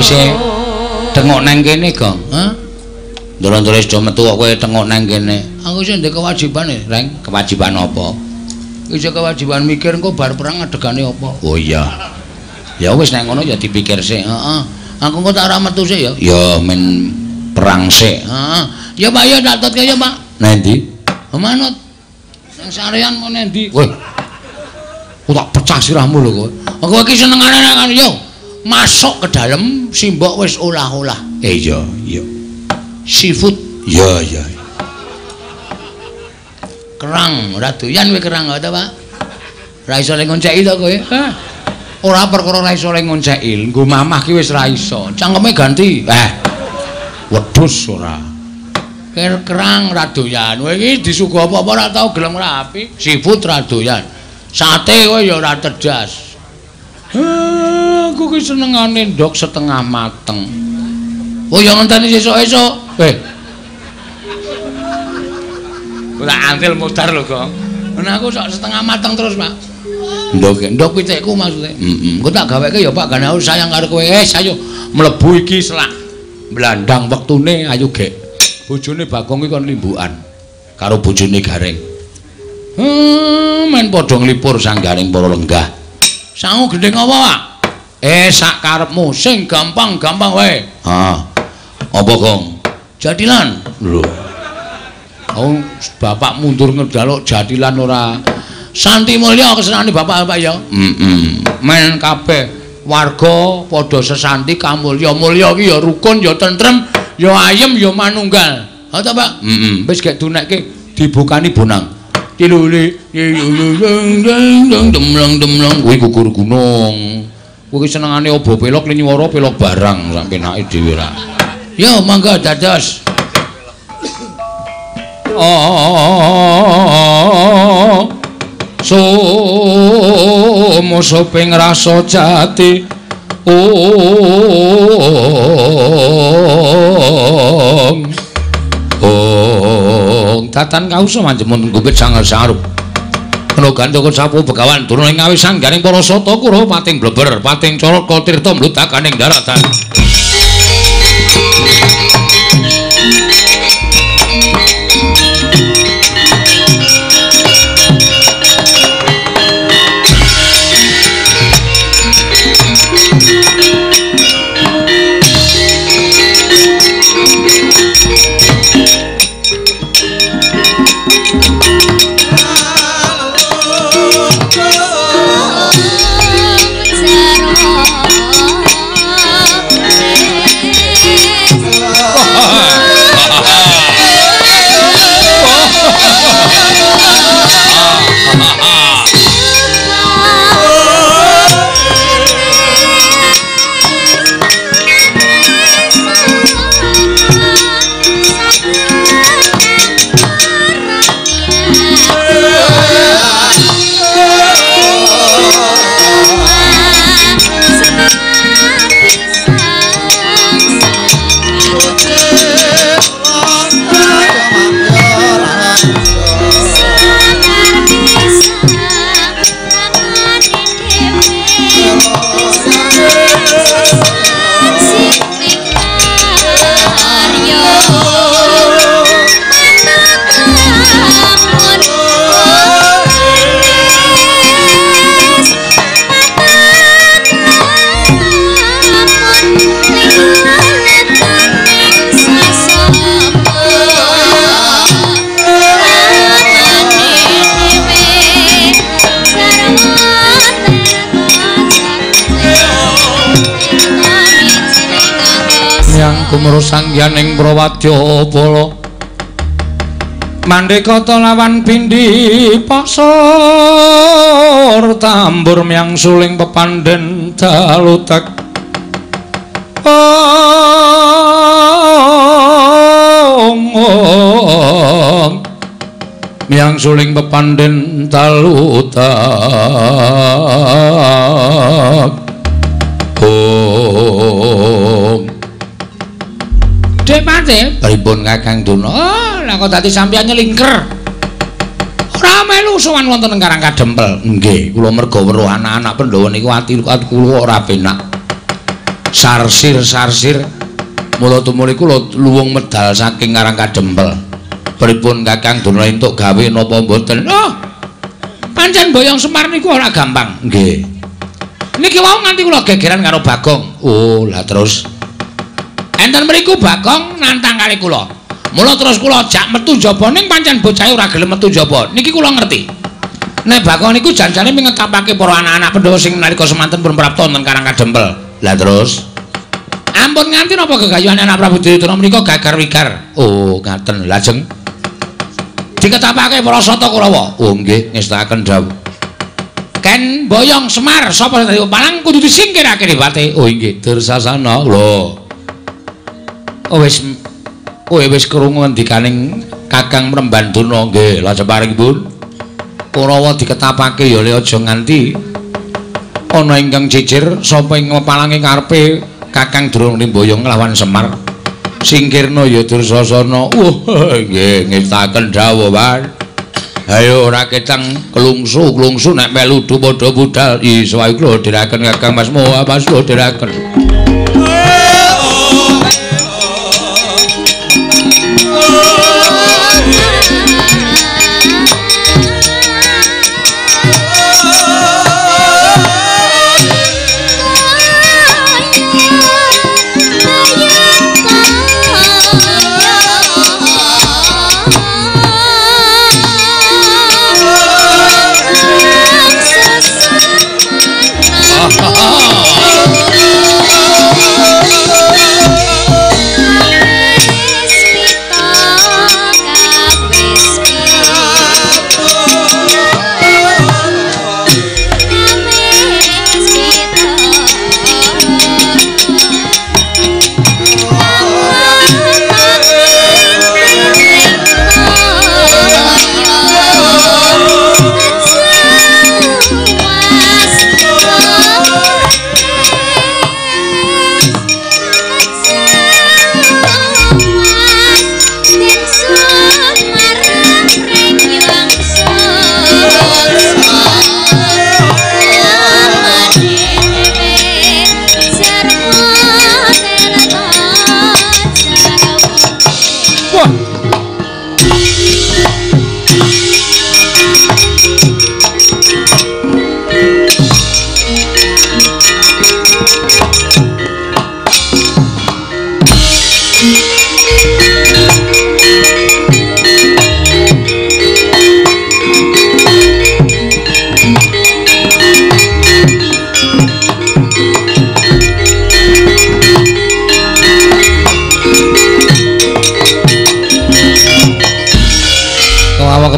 isih tengok nang kene, Gong? Hah? Ndoro-ndoro wis do metu kok kowe tengok nang kene. Aku isih ndek kewajiban, Reng. Kewajiban apa? Isih kewajiban mikir engko bar perang adegane apa. Oh iya. Ya wis nek ngono ya dipikir sik. Heeh. Aku engko tak ora metu sik ya. Ya men perang sik. Heeh. Ya Pak ya tak tutke ya Pak. Nang ndi? Manut. Nang sarean mau nang ndi? Weh. Aku tak pecah sirahmu lho kowe. Aku iki senengane nang yo. Masuk ke dalam simbok wis olah-olah. Iya, iya. Seafood. Iya, iya. Kerang, ora doyan kowe kerang ta, Pak? Ora iso le ngonceki to kowe? Hah. Ora perkara ora iso le ngonceki, nggo mamah ki wis ora iso. Cangkeme ganti. Eh. Wedhus ora. Kerang ora doyan. Kowe iki disuguh apa-apa ora tau gelem rapi. Seafood ora doyan. Sate kowe ya ora cerdas. Aku ki senengane ndok setengah mateng. Oh ya ngenteni sesuk-esuk. Eh. Ora antil modar lho, Gong. Nah aku sok setengah mateng terus, Pak. Ndok, ndok pitikku maksudnya. Heeh. Engko tak gaweke ya, Pak, gane aku sayang karo kowe. Eh, ayo mlebu iki selak. Blandang wektune ayo gek. Bojone Bagong iki kon limbukan karo bojone Gareng. Men padha nglipur sang Gareng para lenggah. Sangu gendhing apa, Pak? Eh, sak karepmu sing gampang-gampang wae. Ha. Apa, Gong? Jatilan. Lho. Oh, bapak mundur ngejaluk jatilan ora. Santi mulya kesenane bapak Pak ya. Heeh. Men kabeh warga padha sesanti kamulya. Mulya iki ya rukun, ya tentrem, ya ayem, ya manunggal. Ha ta, Pak? Heeh. Wis gek dunekke dibukani bonang. Tiluli demleng-demleng kuwi gugur gunung. Kuwi senengane obo pelok linyuwara pelok barang sak penake dhewe ra. Yo mangga dados. Sumusuping rasa jati ong ong tatan kausa manjemun gubit sangar sarup kena gandaka sapu begawan turun ing ngawi sanggaring para sata kura pating bleber pating caraka tirta mludakaning daratan. Gumru sangyan ing Prawadya Bala Mandekata lawan pindhi pasor tambur myang suling pepandhen dalutek ong myang suling pepandhen dalutek ong. Dek Pate, pripun Kakang Duna? Oh, lah kok dadi sampeyan nyelingker. Ora melu sowan wonten ing Karang Kadempel. Nggih, kula merga weruh anak-anak Pandhawa niku ati kula ora penak. Sarsir-sarsir mula tumuli kula luwung medal saking Karang Kadempel. Pripun Kakang Durna entuk gawe napa mboten? Oh. Pancen boyong Semar niku ora gampang. Nggih. Niki wau nganti kula gegeran karo Bagong. Oh, lah terus enten mriku Bagong nantang kali kula. Mula terus kula jak metu njaba ning pancen bocahe ora gelem metu njaba. Niki kula ngerti. Nek Bagong niku janjane mengetapake para anak-anak Pandhawa sing nalika semanten pun prapta wonten Karang Kadempel. Lah terus ampun nganti napa gegayuhan anak Prabu Duryudana menika gagar wigar. Oh, ngaten. Lajeng diketapake para Sata Kurawa. Oh nggih, ngestakaken dawuh. Ken boyong Semar sapa sing dadi pepalang kudu disingkirake ribate. Oh inggih, Dursasana. Lho. Oh wis kowe wis krungu ngendikaning Kakang Mremban Durna nggih, lajeng paringipun Kurawa diketapake ya le aja nganti ana ingkang cicir sapa ing pepalange karepe Kakang Durna mboyong nglawan Semar. Singkirna ya Dursasana. Wah, nggih ngestakaken dawuh, Pak. Ayo ora ketang klungsu-klungsu nek melu padha budal. Iso ae kula dherekaken Kakang Mas Mo, Mas kula dherekaken.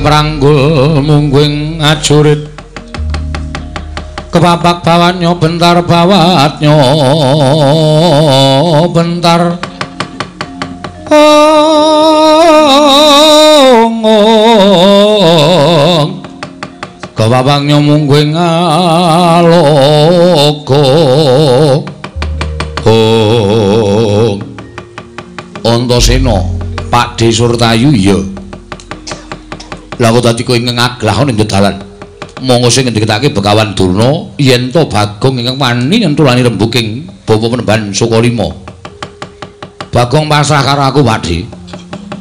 Keranggul mungguing ajurit kepapak bawatnya bentar bawatnya bentar ong ong kepapaknya mungguing alogo ong Antasena Pakde Surtayu iya. Lah kok dadi kowe ngaglah ning dalan. Monggo sing ngendikake Begawan Durna yen to Bagong ingkang wani nyentulani rembuking bapa Penemban Sukalima. Bagong pasrah karo aku, Pakde.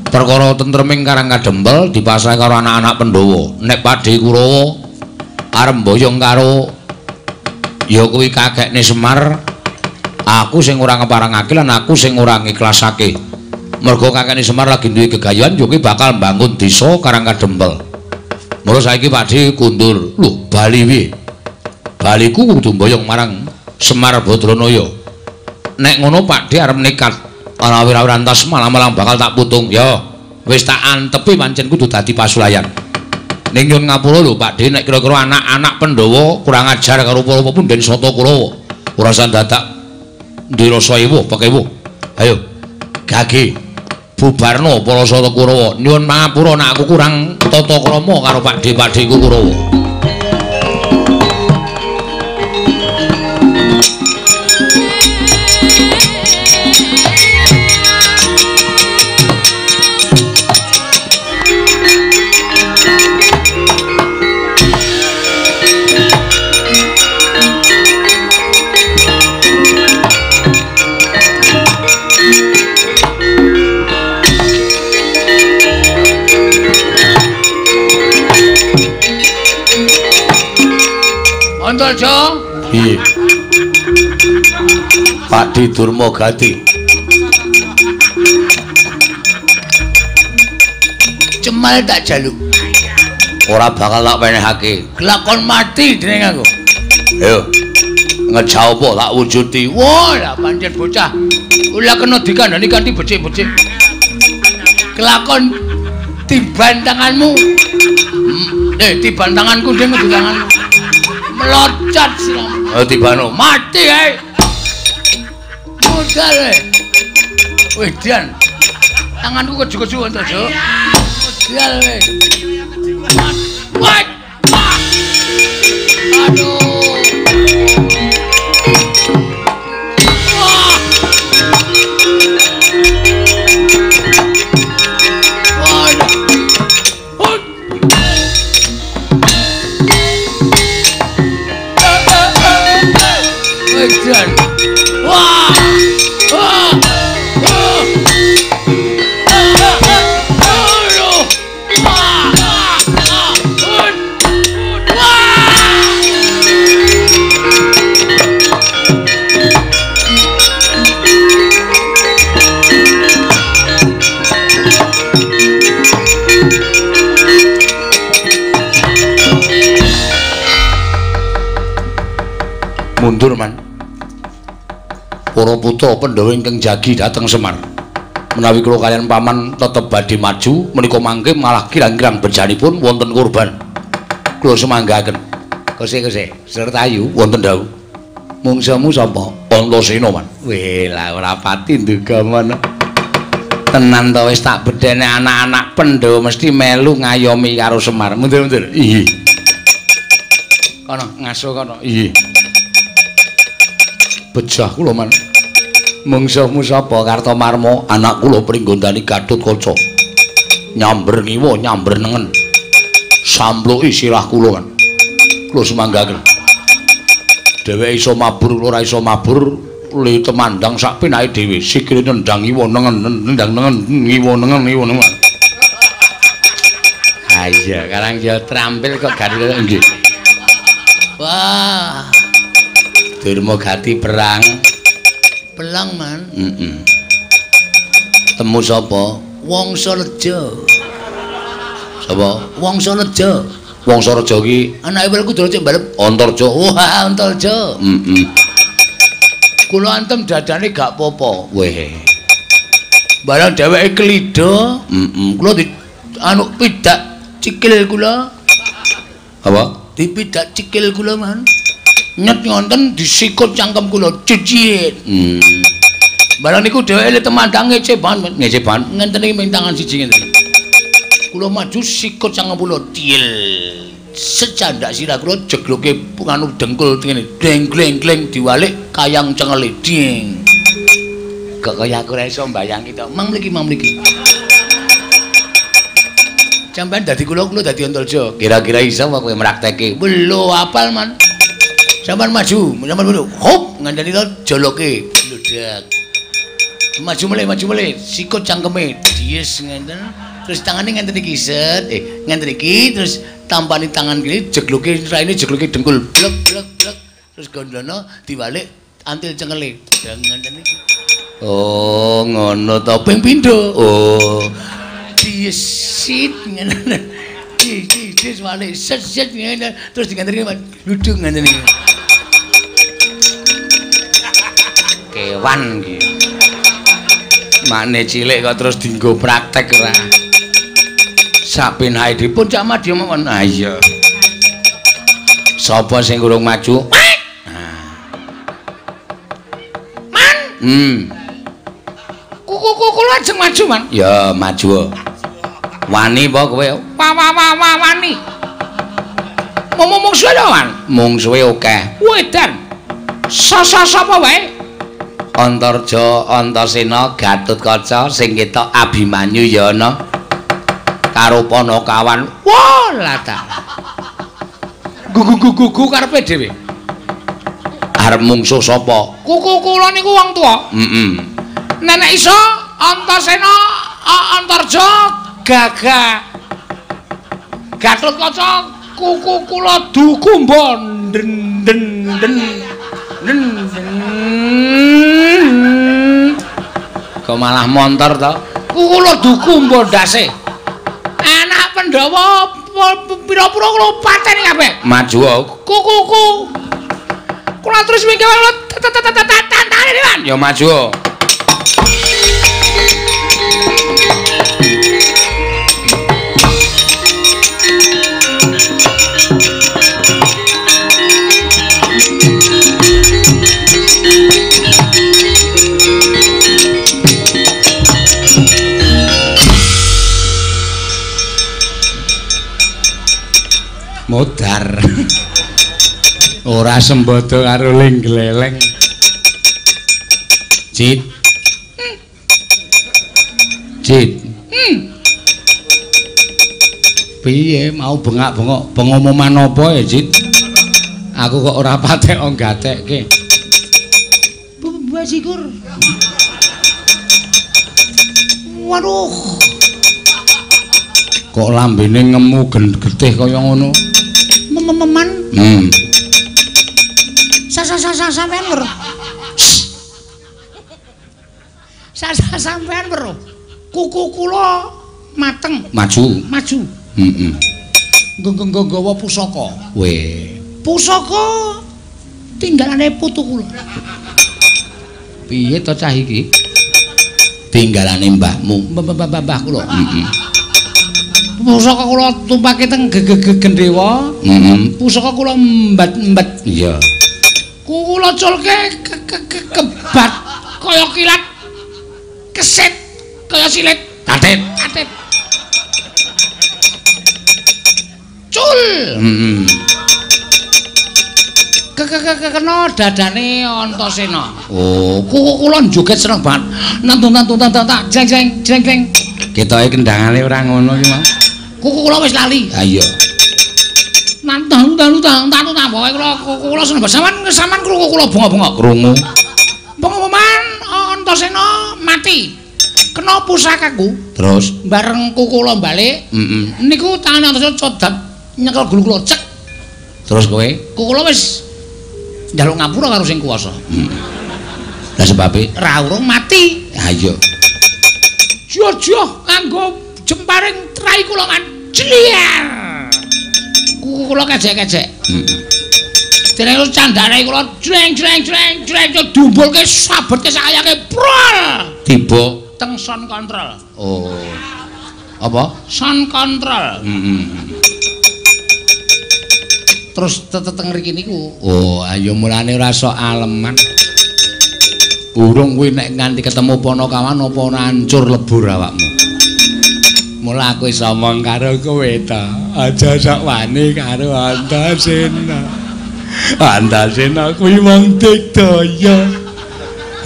Perkara tentreming Karang Kadempel dipasrah karo anak-anak Pandhawa. Nek Pakde Kurawa arep mboyong karo ya kuwi kakekne Semar, aku sing ora ngeparangake lan aku sing ora ngiklasake. Mergo kakekne Semar lagi duwe gegayuhan yo kuwi bakal mbangun desa Karang Kadempel. Mula saiki Pakde kundur. Lho, bali piye? Baliku kudu mboyong marang Semar Badranaya. Nek ngono Pakde arep nekat ana wira-wirantas malang-malang bakal tak putung. Ya, wis tak antepi pancen kudu dadi pasulayan. Ning nyun ngapura lho Pakde nek kira-kira anak-anak Pandhawa kurang ajar karo para punden Sata Kurawa. Ora usah dadak duwe rasa ewuh pekewuh. Ayo, gage bubarno para Sata Kurawa. Nyuwun pangapura nek aku kurang tata krama karo pakde-pakdeku Kurawa. Antarja. Piye? Pakdi Durmagati. Cemal tak jaluk. Ora bakal tak penehake. Kelakon mati dening aku. Ayo. Ngejau apa tak wujudi. Wah, lah pancen bocah. Ora kena dikandani kanthi becik-becik. Kelakon tiban tanganmu. Tiban tanganku ding kudu tanganmu. Melocot siramu. Oh, tibano. Mati ae. Modal e. Wedan. Tanganku keju-keju Antarja. Modal e. Wah. Aduh. Wah. Wah. Wedan. Wah. Wah. Mundur man. Para putra Pandhawa ingkang jagi dhateng Semar. Menawi kula kaliyan paman tetep badhe maju menika mangke malah kirang-kirang bejanipun wonten korban. Kula sumanggaken. Kose-kose, Sertayu wonten dawuh. Mungsuhmu sapa? Antasena man. Weh, lah ora pati nduga mono. Tenan to wis tak bedhene anak-anak Pandhawa mesti melu ngayomi karo Semar. Mundur-mundur. Iya. Kono ngaso kono. Iya. Bejah kula man. Mungsuhmu sapa? Kartomarma. Anak kula Pringgondani Gatotkaca. Nyamber ngiwa, nyamber nengen. Sampluki sirah kula kan. Kula sumanggaken. Dheweke iso mabur, kula ora iso mabur, le temandang sak penake dhewe. Sikile nendang ngiwa nengen, nendang nengen, ngiwa nengen, ngiwa nengen. Ha iya, karang ya trampil kok gari nggih. Wah. Durmagati perang. Pelang man. Heeh. Temu sapa? Wangsareja. Sapa? Wangsareja. Wangsareja ki anake Werkudara cek mbalep Antarja. Wah, Antarja. Heeh. Kula antem dadane gak apa-apa. Weh. Barang dheweke klida, heeh. Kula di anu pidak cikil kula. Apa? Dipidak cikil kula man. Nyet ngonten disikut cangkem kula cicit. Barang niku dheweke le temandang ngece banget, ngece banget. Ngenten iki ming tangan siji ngenten. Kula maju sikut cangkem kula tiel. Secandak sirah kula jegloke nganu dengkul ngene. Deng gleng gleng diwalik kayang cengele ding. Kok kaya aku ora iso mbayangi to. Mang mriki, mang mriki. Sampeyan dadi kula, kula dadi Antarja. Kira-kira iso apa kowe mrakteke? Lho apal man. Sampeyan maju, sampeyan maju. Hop, ngandani to joloke, bludak. Maju melih, sikut cangkeme, dies ngenten. Terus tangane ngenten iki set, ngenten iki terus tampani tangan kene jegloke raine jegloke dengkul, blek blek blek. Terus gondono diwalik antil cengele. Ngenten iki. Oh, ngono to. Ping pindho. Oh. Dies sit ngene. Dis walik set set ngene terus diganteni gludung ngenten iki. Kewan iki. Makne cilik kok terus dienggo praktek ora. Sapenake dipun cak madya mawon. Ha iya. Sapa sing urung maju? Man. Kuku kula ajeng maju, Man. Ya, maju. Wani apa kowe? Wa wa wa wani. Mungsuhe lho, Man. Mungsuhe akeh. Wedan. Sasa sapa wae? Antarja, Antasena, Gatotkaca sing ketok Abimanyu ya ana. Karo Panakawan. Wah, lah ta. Gugu-gugu karepe dhewe. Arep mungsuh sapa? Kuku kula niku wong tuwa. Heeh. Nenek iso Antasena, Antarja, Gagah. Gatotkaca Kuku kula dukumba den den den den. Kok malah montor to? Kula dukumba ndase. Anak Pandhawa pira-pira kula pateni kabeh. Maju kukuku. Kula terus mingke kula tantane dewan. Ya maju. Modar. Ora sembodo karo ling gleleng. Cit. Cit. Piye mau bengak-bengok pengumuman apa ya, Cit? Aku kok ora patek gatekke. Bajigur. Waduh. Kok lambene ngemu getih kaya ngono? Mememan. Sampean weruh. Sampean weruh. Kuku kula mateng. Maju. Maju. Heeh. Nggawa pusaka. Weh. Pusaka tinggalane putu kula. Piye to cah iki? Tinggalane mbahmu. Mbah kula. Heeh. Pusaka kula tumpake teng Gendhewa. Heeh. Pusaka kula mbat-mbat. Iya. Kula culke kebat kaya kilat. Kesit kaya silit. Tatit. Tatit. Cul. Heeh. Kena dadane Antasena. Oh, kuku kula joget seneng banget. Nantun-nantun tak jeng jeng jeng jeng. Ketoke kendangane ora ngono iki, Mas. Kuku kula wis lali. Ha iya. Nantun nantun nantun pokoke kula kuku kula seneng banget. Sampeyan sampeyan krungu kula bengok-bengok. Krungu. Pengumuman Antasena mati. Kena pusakaku. Terus bareng kuku kula balik. Heeh. Niku tangane Antasena codat nyekel gulu kula cek. Terus kowe? Kuku kula wis njaluk ngapura karo sing kuwasa. Heeh. Lah sebabe ra urung mati. Ha iya. Jojoh nganggo jemparing trai kula kan. Jliar. Kuku kula kejek-kejek. Heeh. Dereng candane kula jreng jreng jreng jreng dumbulke sabetke sayake prol. Tiba teng sound control. Oh. Apa? Sound control. Heeh. Terus teteng mriki niku. Oh, ayo mulane ora sok aleman. Urung kuwi nek nganti ketemu Panakawan apa ora hancur lebur awakmu. Mula aku iso omong karo kowe ta. Aja sok wani karo Antasena. Antasena kuwi wong digdaya.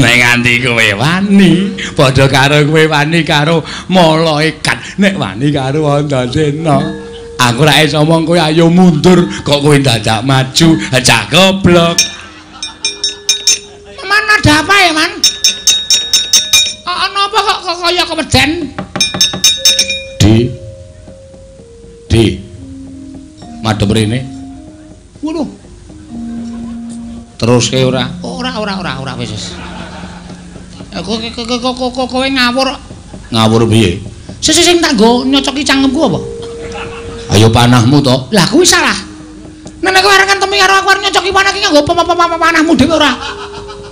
Nek nganti kowe wani, padha karo kowe wani karo malaikat. Nek wani karo Antasena, aku ora iso omong kowe ayo mundur, kok kowe dadak maju, cah goblok. Man ada apa ya, Man? Ana apa kok kaya keweden? Di. Di. Madhep rene. Waduh. Teruske ora? Ora wis wis. Kowe ngawur. Ngawur piye? Sing tak nggo nyocoki cangkemku apa? Ayo panahmu to. Lah kuwi salah. Nek kowe arep ngentemi karo aku arep nyocoki panah iki nganggo panahmu dhewe ora.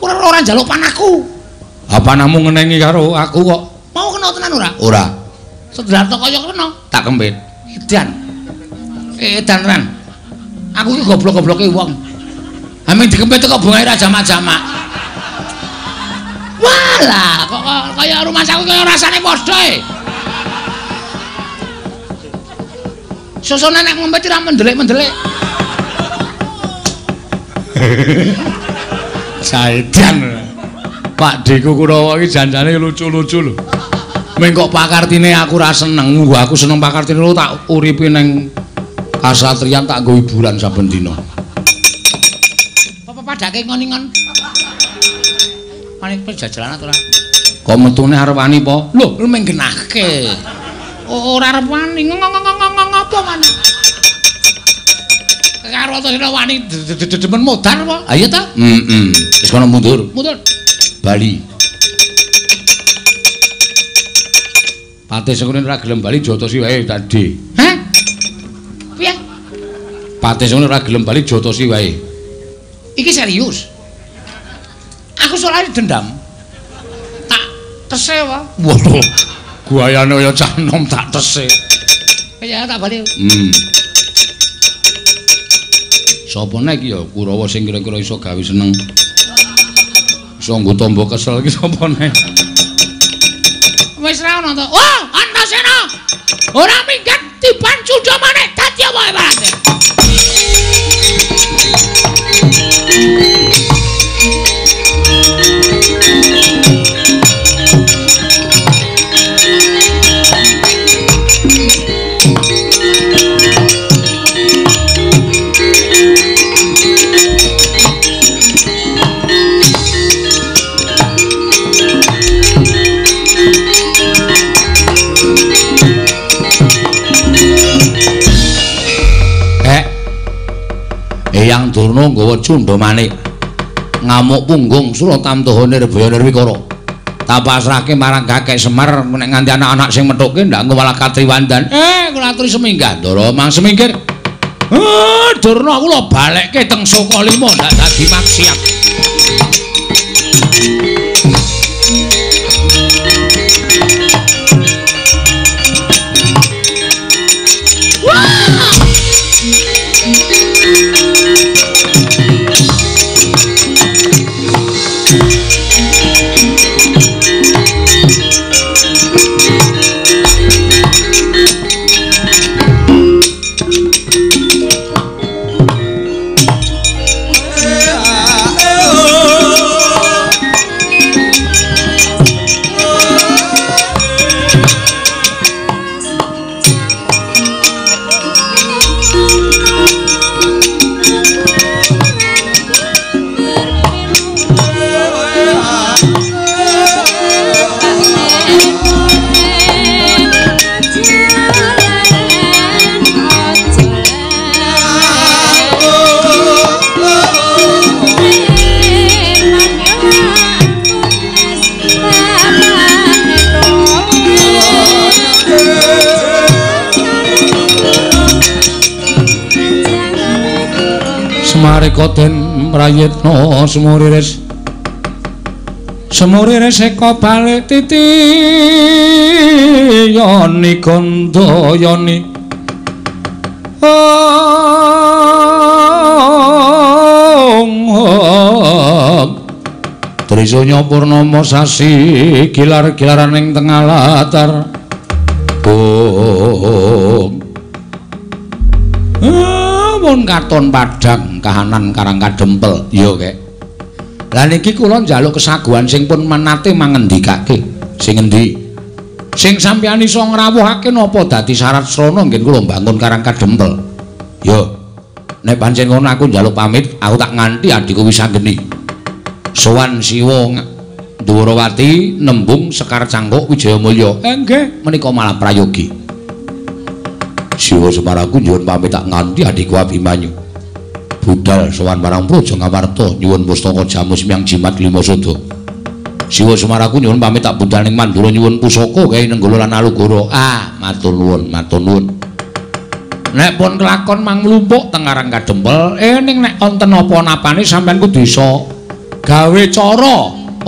Ora njaluk panahku. Ha panahmu ngenengi karo aku kok. Mau kena tenan ora? Ora. Sedelar to kaya kena. Tak kempit. Edan. Edan tenan. Aku iki goblok-gobloke wong. Aming dikempit kok bungae ra jamak-jamak. Walah, kok kaya rumahku kaya rasane padha e. Sosone nek ngempit ora mendelik-mendelik. Saedan. Pak Deku Kurawa iki janjane lucu-lucu lho. Ming kok pakartine aku ora seneng. Aku seneng pakartine lho tak uripi nang kasatriyan tak nggo hiburan saben dina. Apa padake ngon-ngon? Paling pejajalan ora? Kok metune arep wani po? Lho, lu mung genahke. Ora arep wani. Ngopo wani? Karo Antasena wani dedemen modar apa? Ha iya ta? Heeh. Wis kono mundur. Mundur. Bali. Patih Sengkuni ora gelem bali jotosi wae tadi. Hah? Piye? Patih Sengkuni ora gelem bali jotosi wae. Iki serius. Aku soalnya dendam. Tak tese wae. Waduh. Guayane kaya cah nom tak tese. Ya tak bali. Sapa nek iki ya Kurawa sing kira-kira iso gawe seneng. Iso nggo tombo kesel iki sapa nek? Wis ra ono to. Oh, Antasena. Ora minggat tiban cundha maneh dadi apa ibarate. Eyang Durna nggawa cundha manik ngamuk punggung Suratamtaha Nirbaya Nirwikara. Tak pasrahke marang Kakek Semar nek nganti anak-anak sing methuke ndak engko malah katriwandan. Kula aturi seminggah Ndara mang semingkir. Durna kula balekke teng Sukalima ndak dadi maksiat. Semarika den prayitna semuriris semuriris eka balik titi yoni gandayani Trisanya purnama sasi gilar-gilaran ing tengah latar. Pun katon padhang kahanan Karang Kadempel. Iya, Kek. Lah niki kula njaluk kesaguhan sing pun menate mangendikake. Sing endi? Sing sampeyan iso ngrawuhake napa dadi syarat srana ngen kula mbangun Karang Kadempel. Yo. Nek pancen ngono aku njaluk pamit, aku tak nganti adhiku Wisanggeni. Sowan Siwa Ndhuwarawati nembung Sekar Cangkuk Wijayamulya. Nggih, menika malah prayogi. Siwa Semar aku nyuwun pamit tak nganti adhiku Abimanyu. Budal sowan marang Praja Ngamarta nyuwun pustaka jamus miang jimat lima sada. Siwa Semar aku nyuwun pamit tak budal ning Mandura nyuwun pusaka gawe Nenggala lan Alugoro. Ah, matur nuwun, matur nuwun. Nek pun kelakon mang mlumpuk teng Karang Kadempel, ning nek wonten apa-napane sampeyan kudu iso gawe cara,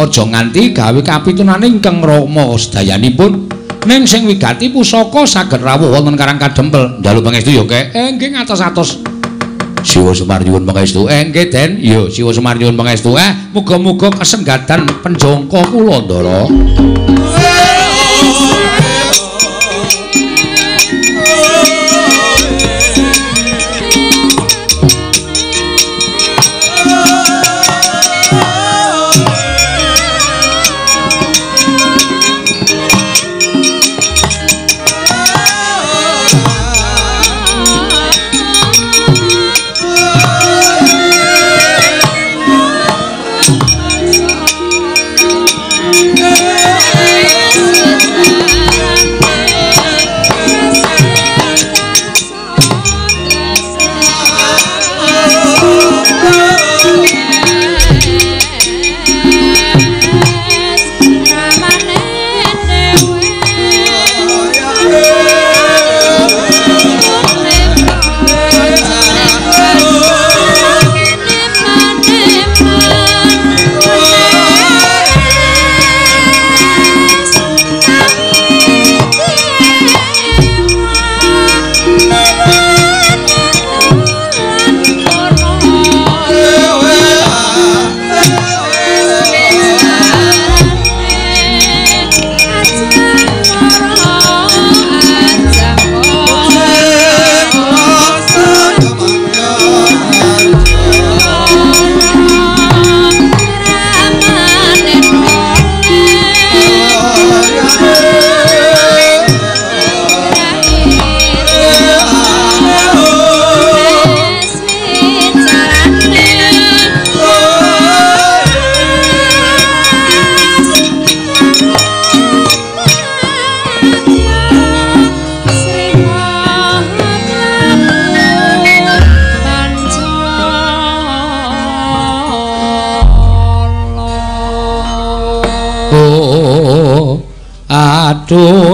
aja nganti gawe kapitunane ingkang rama sedayanipun. Ning sing wigati pusaka saged rawuh wonten Karang Kadempel. Njaluk pangestu ya, Kek. Nggih ngatos-atos. Siwa Semar nyuwun pangestu. Nggih, Den. Iya, Siwa Semar nyuwun pangestu. Muga-muga kasenggadan penjangka kula, Ndara. Yeah.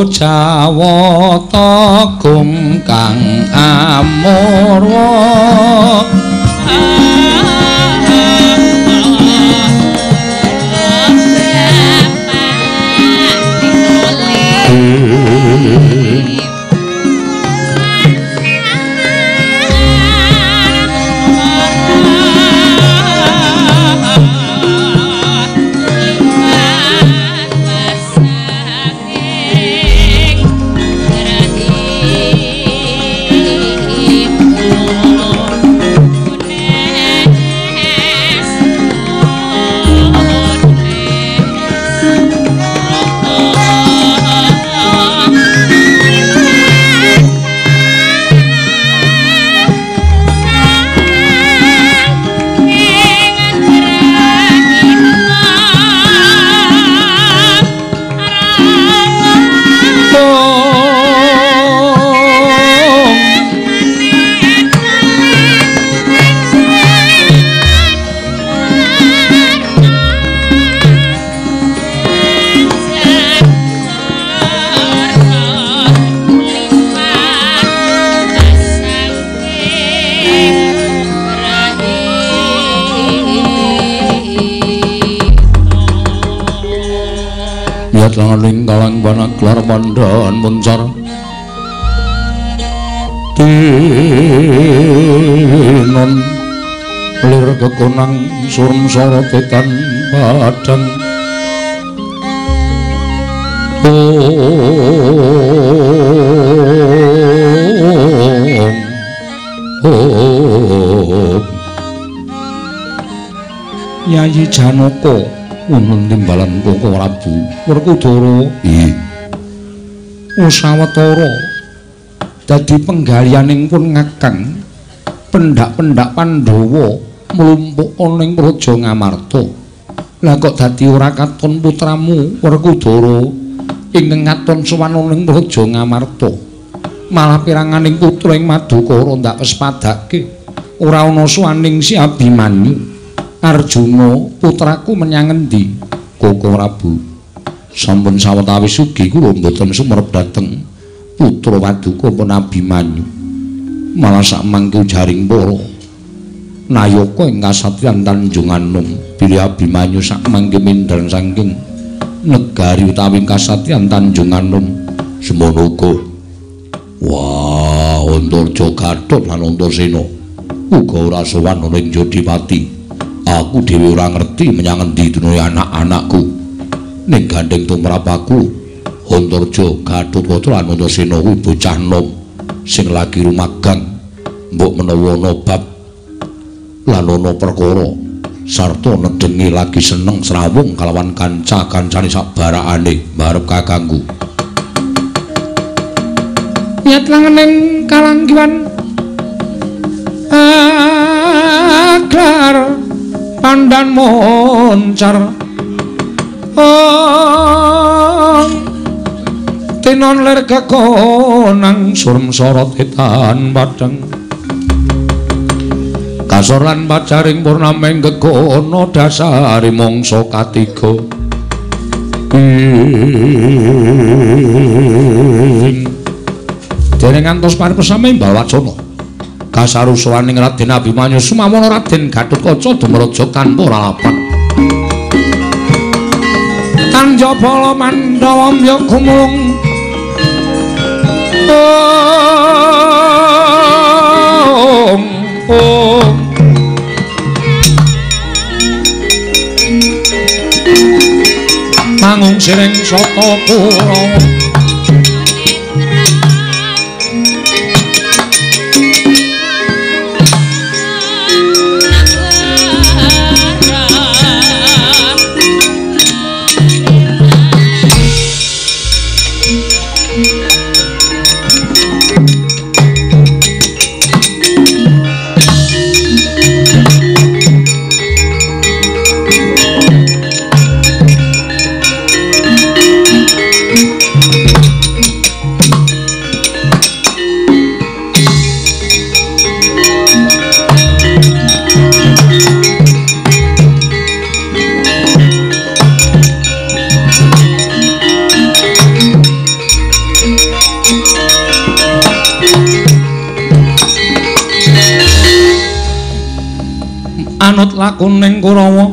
Jawata gungkang amurwa. Langaning kalang banaglar pandhan muncar tinon lir kekonang surem sorotetan padang. Om Om Yayi Janaka wonten timbalan Koko Prabu Werkudara. Sawetara dadi penggalianing pun ngakang pendak-pendak Pandhawa mlumpuk ana ing Praja Ngamarta. Lah kok dadi ora katon putramu Werkudara ingkang ngaton sowan ana ing Praja Ngamarta. Malah piranganing putra ing Madukara ndak pespadake ora ana sowaning si Abimanyu. Arjuna putraku menyang endi? Koko Prabu, sampun sawetawis ugi kula mboten sumerep dhateng putra paduka pun Abimanyu. Malah sakmangke ujaring para nayaka ing kasatriyan Tanjung Anom bilih Abimanyu sakmangke mindhan saking negari utawi kasatriyan Tanjung Anom. Semono uga. Wah, Antarja Gatot lan Antasena uga ora sowan ana ing Jodipati. Aku dhewe ora ngerti menyang endi dunune anak-anakku. Ning gandeng tumrap aku, Antarja Gatotkaca lan Antasena kuwi bocah nom sing lagi rumagang. Mbok menawa ana bab lan ana perkara sarta nedhengi lagi seneng srawung kalawan kanca-kancane sak barakane mbarep kakangku. Niat langening kalanggiwan aglar pandan moncar. Ong tinon lir kekonang surem sorot etan padang kasor lan pacaring purnameng gegono dasari mangsa katiga. Dereng ngantos paripesame Mbawacana kasarusaning Raden Abimanyu sumawana Raden Gatotkaca dumraja tanpa lalapan. Tanjabala Mandhawa mbya gumulung om om mangung siring sata Kurawa. manut lakuning Kurawa.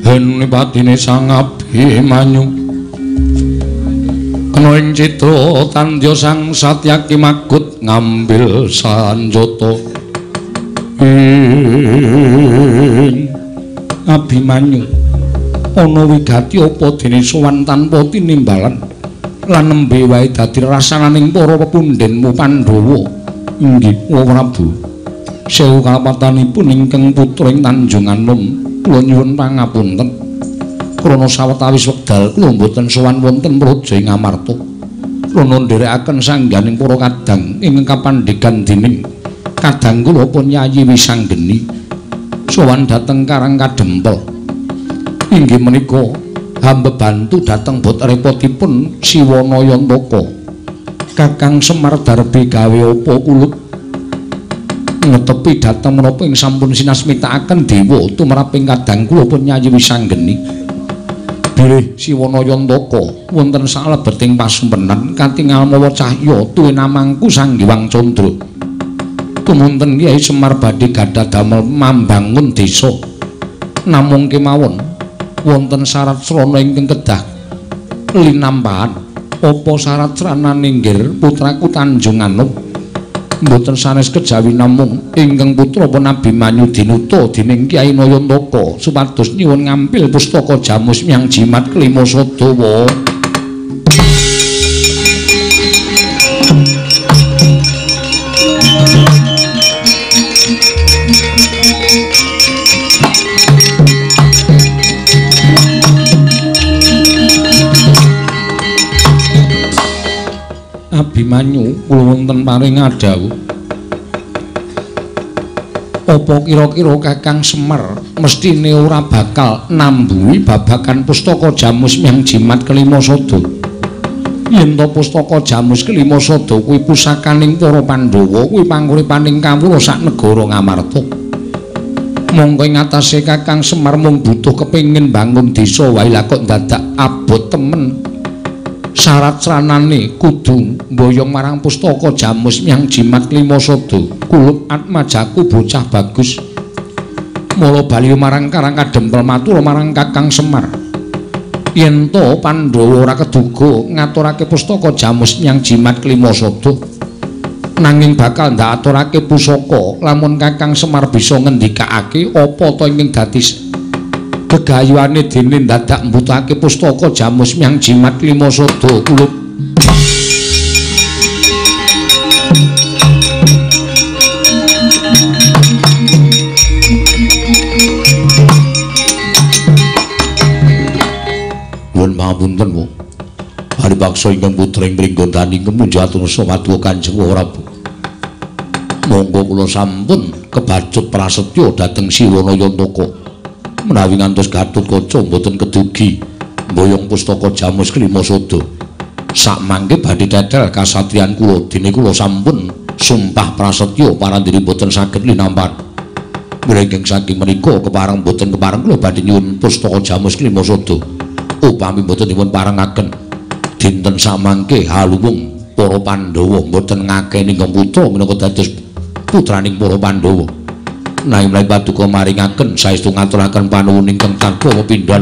Hen patine Sang Abimanyu. Kena ing citra tandya Sang Satyaki magut ngambil sanjata. Ing Abimanyu ana wigati apa dene sowan tanpa tinimbalan lan nembe wae dadi rasananing para pepundhenmu Pandhawa. Inggih, Prabu. Sewu kalepatanipun ingkang putra ing Tanjung Anom, kula nyuwun pangapunten. Krana sawetawis wekdal kula mboten sowan wonten praja ing Amarta. Krana nderekaken sangganing para kadang ingkang kapandhegan dening kadang kula pun Yayi Wisanggeni sowan dhateng Karang Kadempel. Inggih menika hamba bantu dhateng bot repotipun Siwana Yantaka. Kakang Semar darbi gawe apa kulup ngetepi dhateng menapa ing sampun sinasmitakaken dewa tumraping kadang kula pun Yayi Wisanggeni. Bilih Siwana Yantaka wonten salebeting pasumpenan katingal mawa cahya tuwin amangku Sang Hyang Candra. Tumunten Kyai Semar badhe gadah damel mambangun desa. Namung kemawon wonten syarat srana ingkang kedah linampahan. Apa syarat sranane nggir putraku Tanjung Anom? Mboten sanes kejawi namung ingkang putra pun Abimanyu dinuta dening Kyai Nayantaka supados nyuwun ngampil pustaka jamus miang jimat kelima sadawa. Abimanyu kula wonten paring adhawuh. Apa kira-kira Kakang Semar mestine ora bakal nambuhi babagan pustaka jamus miang jimat kelima sada? Yen to pustaka jamus kelima sada kuwi pusakaning para Pandhawa, kuwi panguripaning kawula sak negara Ngamarta. Mongko ing atase Kakang Semar mung butuh kepengin bangun desa wae lah kok dadak abot temen. Syarat sranane kudu mboyong marang pustaka jamus miang jimat kelima sada. Kulup atmajaku bocah bagus. Mula bali marang Karang Kadempel matur marang Kakang Semar. Yen to Pandhawa ora keduga ngaturake pustaka jamus miang jimat kelima sada, nanging bakal ndaturake pusaka lamun Kakang Semar bisa ngendikake apa to ingkang dadi gegayuhane dene dadak mbutake pustaka jamus miang jimat lima sada. Kulup Nuwun pangapunten, Bu. Paripaksa ingkang putra ing Pringgondani kemunjatur samadwa Kanjeng Prabu. Monggo kula sampun kebacut prasetya dhateng Siwana Yantaka. Menawi ngantos Gatotkaca mboten kedugi mboyong pustaka jamus kelima sada. Sakmangke badhe tetel kasatriyan kula dene kula sampun sumpah prasetya parandene mboten saged linampan. Mlengking saking menika kepareng mboten kepareng kula badhe nyuwun pustaka jamus kelima sada. Upami mboten dipun parengaken dinten samangke haluwung para Pandhawa mboten ngakeni ingkang putra minangka dados putraning para Pandhawa. Nanging menawi paduka maringaken saestu ngaturaken panuwun ingkang tanpa pepindhan.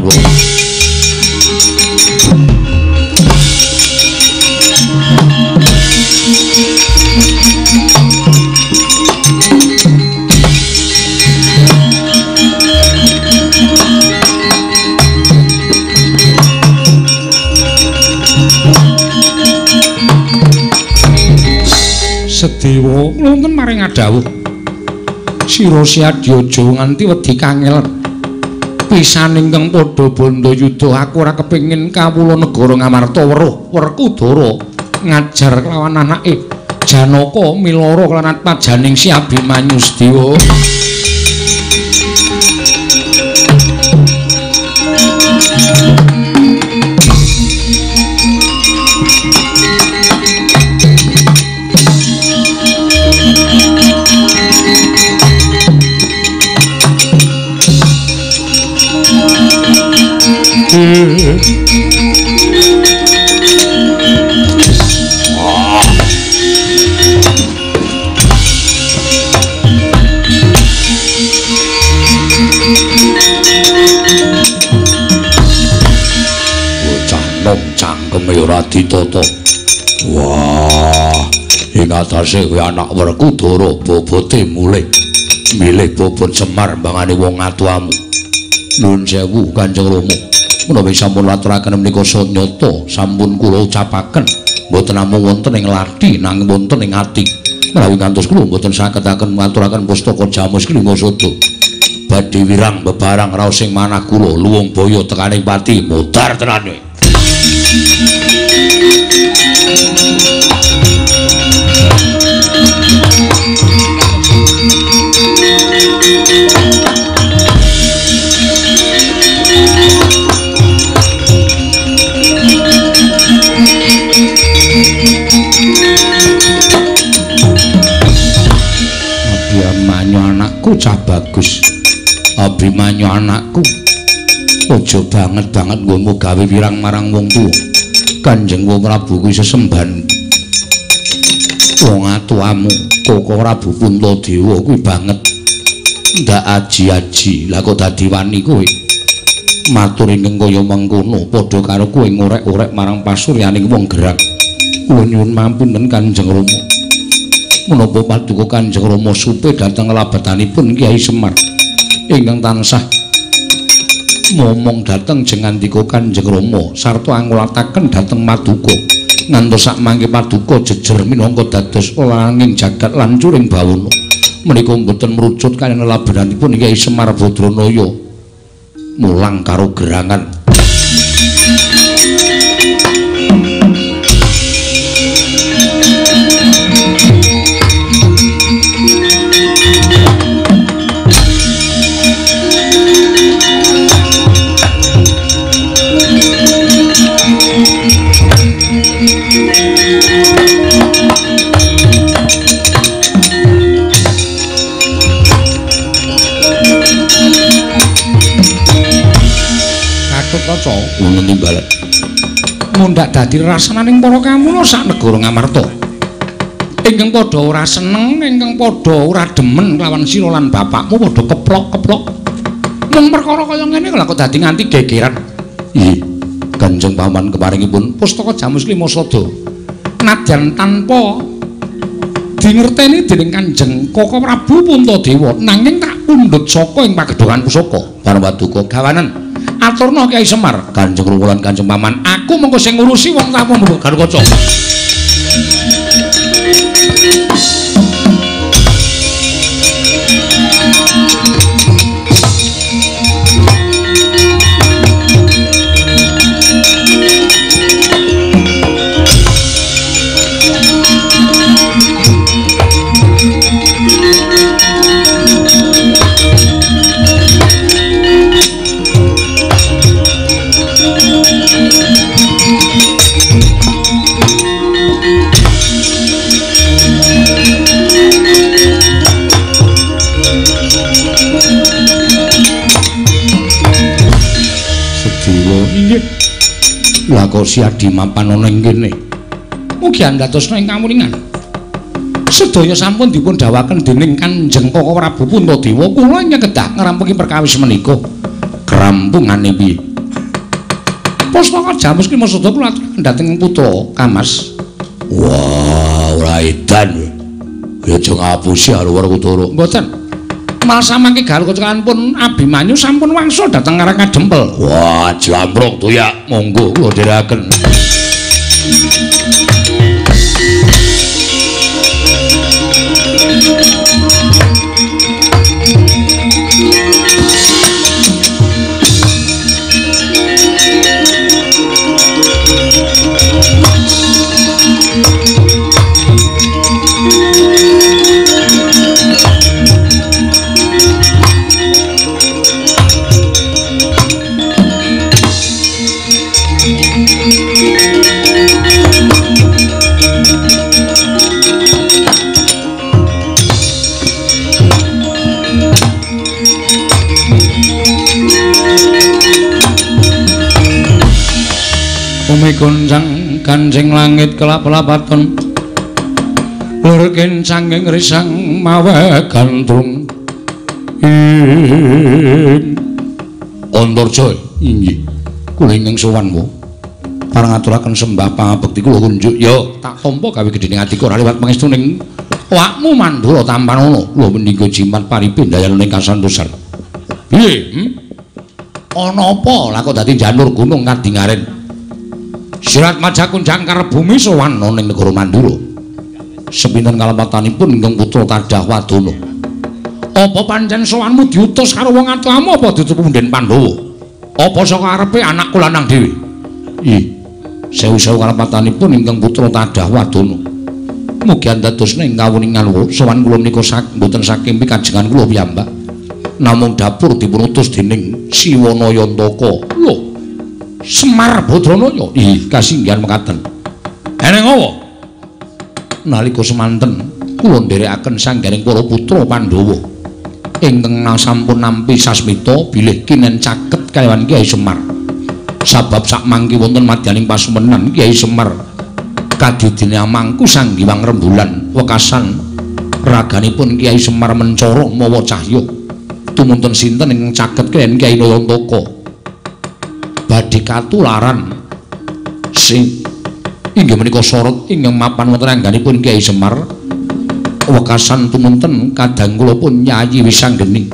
Sedewa kula wonten maring adhawuh. Sira Siadya aja nganti wedi kangel. Pisan ingkang padha bandayuda aku ora kepengin kawula negara Ngamarta weruh Werkudara ngajar kelawan anake Janaka milara kelawan atmajaning Si Abimanyu Sedewa. kowe ora ditata. Wah, ing atase kowe anak Werkudara bobote mulih. Milih bobot Semar mbangane wong atuamu. Nuwun sewu Kanjeng Rama. Menawi sampun laturaken menika sanyata sampun kula ucapaken mboten namung wonten ing lathi nanging wonten ing ati. Menawi ngantos kula mboten saged-aken ngaturaken pustaka Jamus Klima Sada. Badhe wirang bebarang raos sing manah kula luwung baya tekaning pati modar tenane. Abimanyu anakku cah bagus. Abimanyu anakku, aja banget-banget nggonmu gawe wirang marang wong tuwa. Kanjeng Prabu kuwi sesembahan wong atuamu, Koko Prabu Puntadewa kuwi banget ndak aji-aji. Lah kok dadi wani kowe matur ingkang kaya mengkono, padha karo kowe ngorek-orek marang pasuryaning wong gerak. Kula nyuwun mampunten Kanjeng Rama. Menapa paduka Kanjeng Rama supe dhateng labetanipun Kyai Semar ingkang tansah momong dhateng jengandika Kanjeng Rama sarta angulataken dhateng paduka ngantos sakmangke paduka jejer minangka dados langing jagat lan curing bawana. Menika mboten mrucut kaliyan labetanipun Kyai Semar Badranaya mulang karo gerangan. Kaca ngono timbalan mundhak dadi rasananing para kamula sak negara Ngamarta ingkang padha ora seneng, ingkang padha ora demen kelawan sira lan bapakmu padha keplok-keplok mung perkara kaya ngene lha kok dadi nganti gegeran. Nggih Kanjeng Paman keparingipun pustaka Jamus Klima Sada nadyan tanpa dingerteni dening Kanjeng Koko Prabu Puntadewa nanging tak pundhut saka ing pagedhongan pusaka. Parwaduka gawanen aturna Kyai Semar. Kanjeng Rama lan Kanjeng Paman, aku mengko sing ngurusi wong tamu mbok Garukaca. Lah kok si Adi mapan ana ing kene. Mugi andhatosna ing kamuningan. Sedaya sampun dipun dawaken dening Kanjeng Koko Prabu Puntadewa, kula nyekedah ngrampungi perkawis menika. Krampungane piye? Pustaka Jamus Klima Sada kula aturaken dhateng putra Kamas. Wah, ora edan. Ya aja ngapusi karo Werkudara. Mboten. Mal samangke Garukaca pun Abimanyu sampun wangsul dhateng Karang Kadempel. Wah, jamprok to ya. Monggo kula dherekaken. Bumi goncang kancing langit kelap-lapaton lur kencanging risang mawe gandrung ing Antarja inggih kula ingkang sowan wa. Parang ngaturaken sembah pangabekti kula kunjuk. Ya, tak tampa gawe gedhening atiku ora liwat pangestuning awakmu Mandura tampanana. Lho mendinggo jimat paripe ndayane ing kasantosan. Piye? Ana apa? Lah kok dadi janur gunung kadingaren. Sirat Majakun jangkar bumi sowan ana ning negara Mandura. Sepinten kalepatanipun ingkang putra Tadah Wadana. Apa pancen sowanmu diutus karo wong atuamu apa ditutup punden Pandhawa? Apa saka arepe anakku lanang dhewe? Ih. Sewu-sewu kalepatanipun ingkang putra Tadah Wadana. Mugi andadosna ing kawuningan sowan kula menika mboten saking pikajengan kula piyambak. Namung dapur dipunutus dening Siwana Yantaka. Lho, Semar Badranaya. Ih, kasinggihan mekaten. Eneng apa? Nalika semanten kula nderekaken sanggaring para putra Pandhawa ingkang sampun nampi sasmita bilih kinen caket kaliyan Kyai Semar. Sabab sakmangki wonten madyaning pasumenan Kyai Semar kadidene amangku Sang Hyang Rembulan wekasan raganipun Kyai Semar mencara mawa cahya. Tumunten sinten ingkang caket kaliyan Kyai Nayantaka badhe katularan sing inggih menika sorot ingkang mapan wonten angganipun Kyai Semar wekasan tumunten kadang kula pun Nyayi Wisanggeni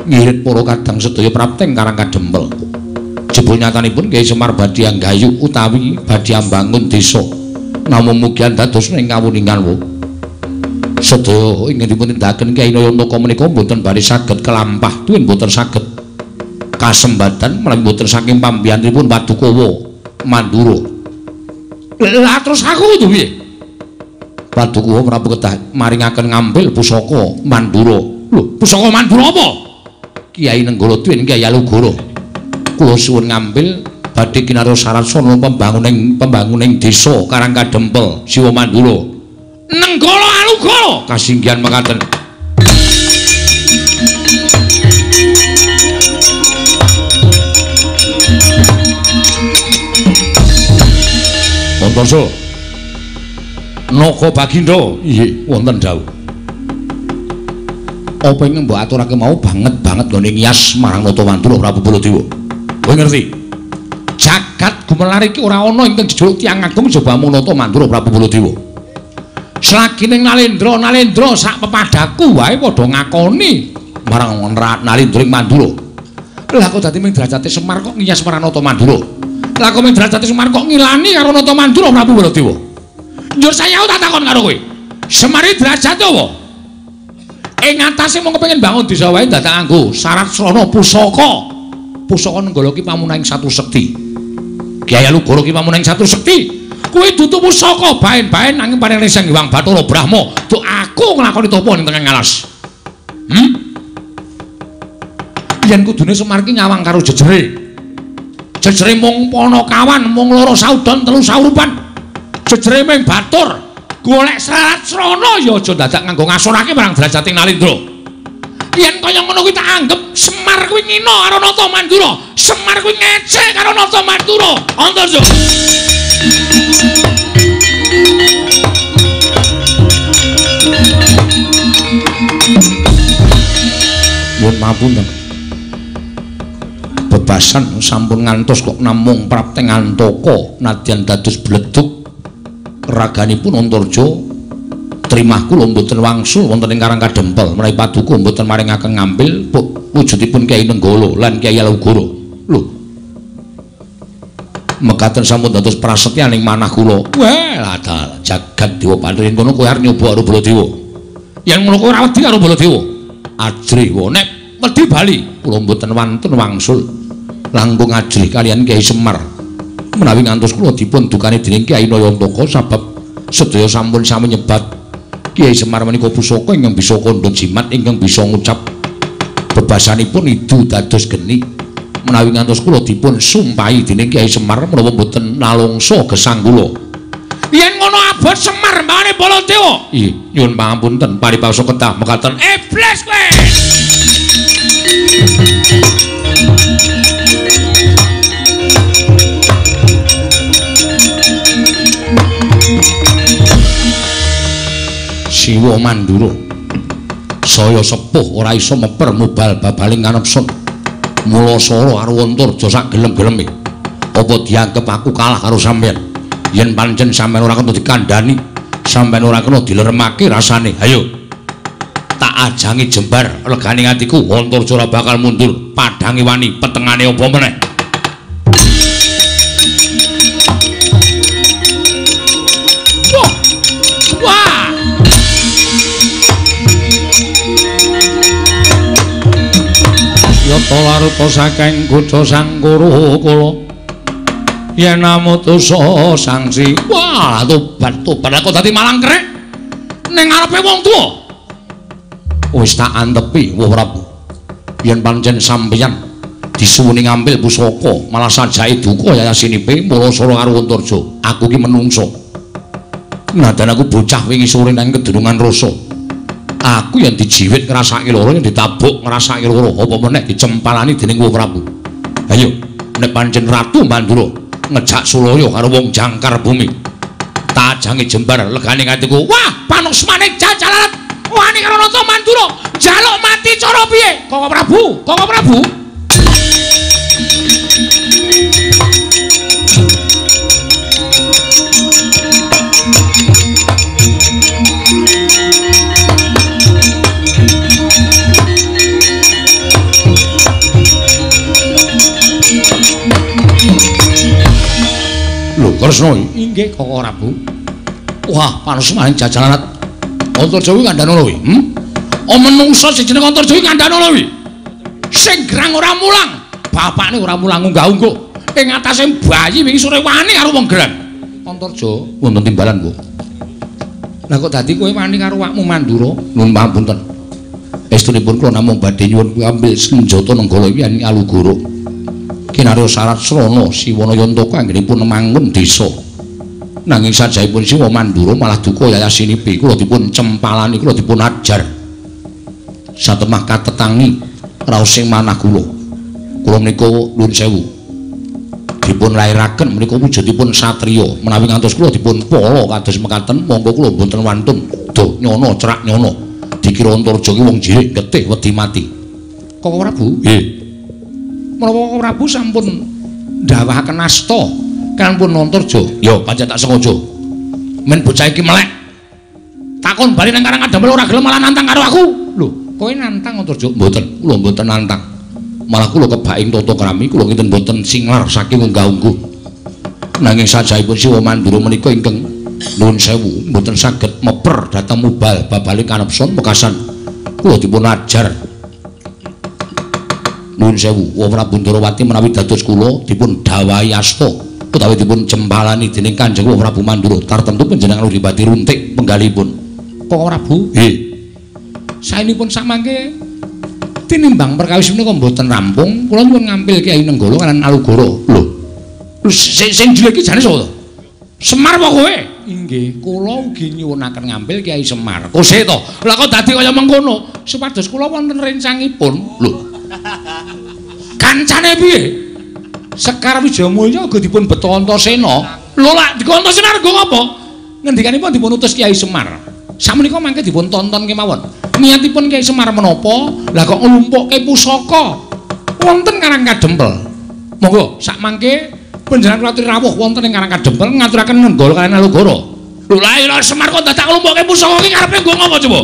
ngirit para kadang sedaya prapteng Karang Kadempel. Jebul nyatanipun Kyai Semar badhe anggayu utawi badhe ambangun desa namung mugi andadosna ing kawuningan wo. Sedaya ingkang dipun tindakaken Kyai Nayantaka menika mboten bari saged kelampah tuwin mboten saged kasembatan menawi mboten saking pambiyantunipun Padukawa Mandura. Lah terus aku kudu piye? Padukawa Prabu kedah maringaken ngambil pusaka Mandura. Lho, pusaka Mandura apa? Kyai Nenggala tuwin Kyai Alugoro. Kula suwun ngambil badhe kinarya syarat sono pembanguning desa Karang Kadempel Siwa Mandura. Nenggala Alugoro kasinggihan mekaten. Antarja Naga Bagindo, inggih wonten dawuh. Apa ingkang mbok aturake mau banget banget nggone ngiyas marang Nata Mandura Prabu Baladewa. Kowe ngerti? Jagat gumelar iki ora ana ingkang jejuluk tiyang agung jaba mung Nata Mandura Prabu Baladewa. Selagi ning Nalendra, Nalendra sak pepadaku wae padha ngakoni marang Nalendra ing Mandura. Lah kok dadi ming derajate Semar kok ngiyas marang Nata Mandura? Lah kok ming derajate Semar kok ngilani karo Nata Mandura Prabu Baladewa? Njur saya tak takon karo kowe. Semar iki derajate apa? Ing atase mung kepengin bangun desa wae dadak nganggo syarat srana pusaka. Pusaka Nenggala ki pamunahing satu sekti. Kyai Alugoro ki pamunahing satu sekti. Kuwi dudu pusaka baen-baen nanging paring Sang Hyang Bathara Brahma. Duk aku nglakoni tapa ning tengah alas. Yen kudune Semar ki nyawang karo jejere. Jejere mung Panakawan, mung loro saudon telu saurupan. Jejere ming batur. Golek syarat srana ya aja dadak nganggo ngasorake marang derajate Nalendra. Yen kaya ngono kuwi tak anggep Semar kuwi ngina karo Nata Mandura. Semar kuwi ngecek karo Nata Mandura. Antarja. Nyuwun pamunten. Bebasan sampun ngantos kok namung prapteng Antaka nadyan dados bledug raganipun Antarja trimah kula mboten wangsul wonten ing Karang Kadempel menawi paduka mboten maringaken ngambil wujudipun Kyai Nenggala lan Kyai Alugoro. Lho, mekaten sampun dados prasetyaning manah kula. Wah, lah jagat dewa Bathara yen kono kowe arep nyoba karo Baladewa. Yen ngono kowe ora wedi karo Baladewa. Ajrih wae nek wedi bali kula mboten wantun wangsul langkung ajrih kaliyan Kyai Semar. Menawi ngantos kula dipun dukani dening Kyai Nayantaka sabab sedaya sampun sami nyebat Kyai Semar menika pusaka ingkang bisa kandha jimat ingkang bisa ngucap bebasanipun idu dados geni. Menawi ngantos kula dipun sumpahi dening Kyai Semar menawa mboten nalungsa gesang kula. Yen ngono abot Semar mbane Baladewa. Ih, nyuwun pangapunten paribasa kedah mekaten. Iblis kowe. Siwa Mandura saya sepuh ora iso meper mubal babaling kanepsun. Mula sara karo Antarja sak gelem-geleme. Apa dianggep aku kalah karo sampeyan? Yen pancen sampeyan ora kena dikandhani, sampeyan ora kena dileremake rasane. Ayo. Tak ajangi jembar legane atiku, Antarja ora bakal mundur. Padhange wani, petengane apa meneh? Wah. Wah. Yata laruta saking kutha Sangkuru kula. Yen amutus sangsi. Wah, tobat tobat kok dadi malang krek ning ngarepe wong tuwa. Wis tak antepi, Wah Prabu. Yen pancen sampeyan disuwuni ngambil pusaka, malah sajake duka yayasinipe Mulasara karo Antarja. Aku ki menungso. Nadan aku bocah wingi sore nang kedunungan rasa. Aku yen dijiwit ngrasake lara, yen ditabuk ngrasake lara, apa meneh dicempalani dening Wah Prabu. Ayo, nek pancen Ratu Mandura ngejak sulaya karo wong jangkar bumi, tajange jembar legane atiku. Wah, panusmane jajalalat wani karo Nata Mandura, njaluk mati cara piye? Koko Prabu, Koko Prabu. Lho, Kresna inggih Koko Prabu. Wah, panusmane jajalalat Antarja kuwi kandhane lho kuwi. Oh, menungso sing jeneng Antarja kuwi kandhane lho kuwi. Sing gerang ora mulang, bapakne ora mulang unggah-ungguh. Ing atase bayi wingi sore wani karo wong gerang. Antarja wonten timbalan, Bu. Lah kok dadi kowe wani karo awakmu Mandura? Nuwun pangapunten. Estunipun kula namung badhe nyuwun ambil senjata Nenggala iki ing Alugoro. Kinarya syarat srana Siwana Yantaka anggenipun mangun desa. Nanging sajahipun Siwa Mandura malah duka yayasinipi kula dipun cempalani, kula dipun ajar. Satemah katetangi raos sing manah kula. Kula menika nuwun sewu. Dipun lairaken menika wujudipun satriya. Menawi ngantos kula dipun pala kados mekaten, monggo kula mboten wantun do nyono cerak nyono. Dikira Antarja ki wong jirik getih wedi mati. Koko Prabu? Nggih. Menapa Koko Prabu sampun ndawahaken asta kanpun Antarja? Ya pancen tak sengaja. Men bocah iki melek. Takon bali nang Karang Kadempel ora gelem malah nantang karo aku. Lho, kowe nantang Antarja? Mboten, kula mboten nantang. Malah kula kebaing tata krami, kula kinten mboten singlar saking unggah-ungguh. Nanging sajahipun Siwa Mandura menika ingkang nuwun sewu mboten saged meper dhateng mubal babale kanepson wekasan kula dipun ajar. Nuwun sewu, Wah Prabu Ndarawati menawi dados kula dipun dawahi asta utawi dipun cempalani dening Kanjeng Wah Prabu Mandura, tartemtu panjenengan uripati runtik penggalipun. Koko Prabu? Nggih. Saenipun samangke tinimbang perkawis menika mboten rampung, kula nyuwun ngampil Kyai Nenggala kaliyan Alugoro. Lho. Sing jile iki jane sapa to? Semar apa kowe? Inggih, kula ugi nyuwunaken ngampil Kyai Semar. Kose to? Lah kok dadi kaya mengkono? Supados kula wonten rencangipun. Lho. Kancane piye? Sekar Wijayamulya uga dipun beto Antasena. Lho lak dikon Antasena rego ngapa? Ngendikanipun dipun utus Kyai Semar. Sakmenika mangke dipun tonton kemawon. Niatipun Kyai Semar menapa? Lah kok nglumpukke pusaka wonten Karang Kadempel. Monggo sak mangke panjenengan kula aturi rawuh wonten ing Karang Kadempel ngaturaken Nenggala kaliyan Alugoro. Lho lha iya Semar kok dadak nglumpukke pusaka iki karepe nggo ngapa coba?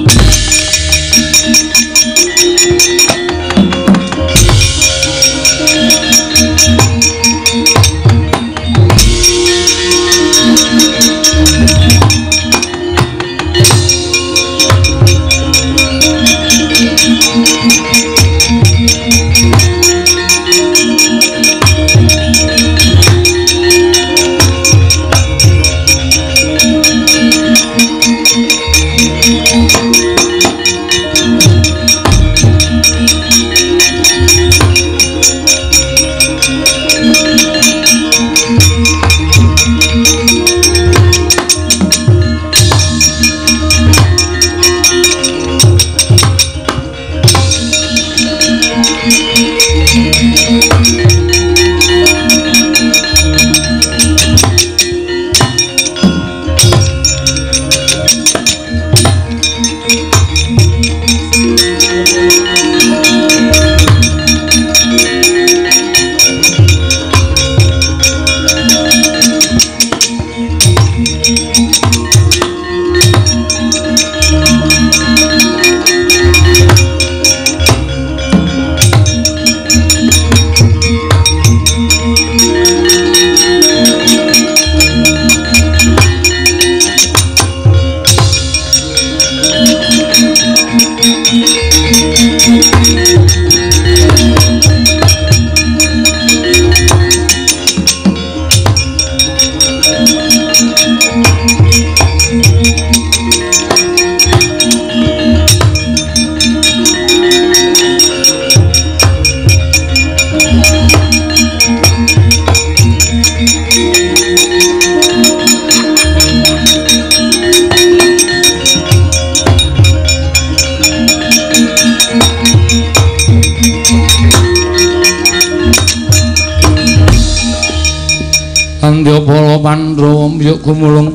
Andya para Pandhawa mbyuk gumulung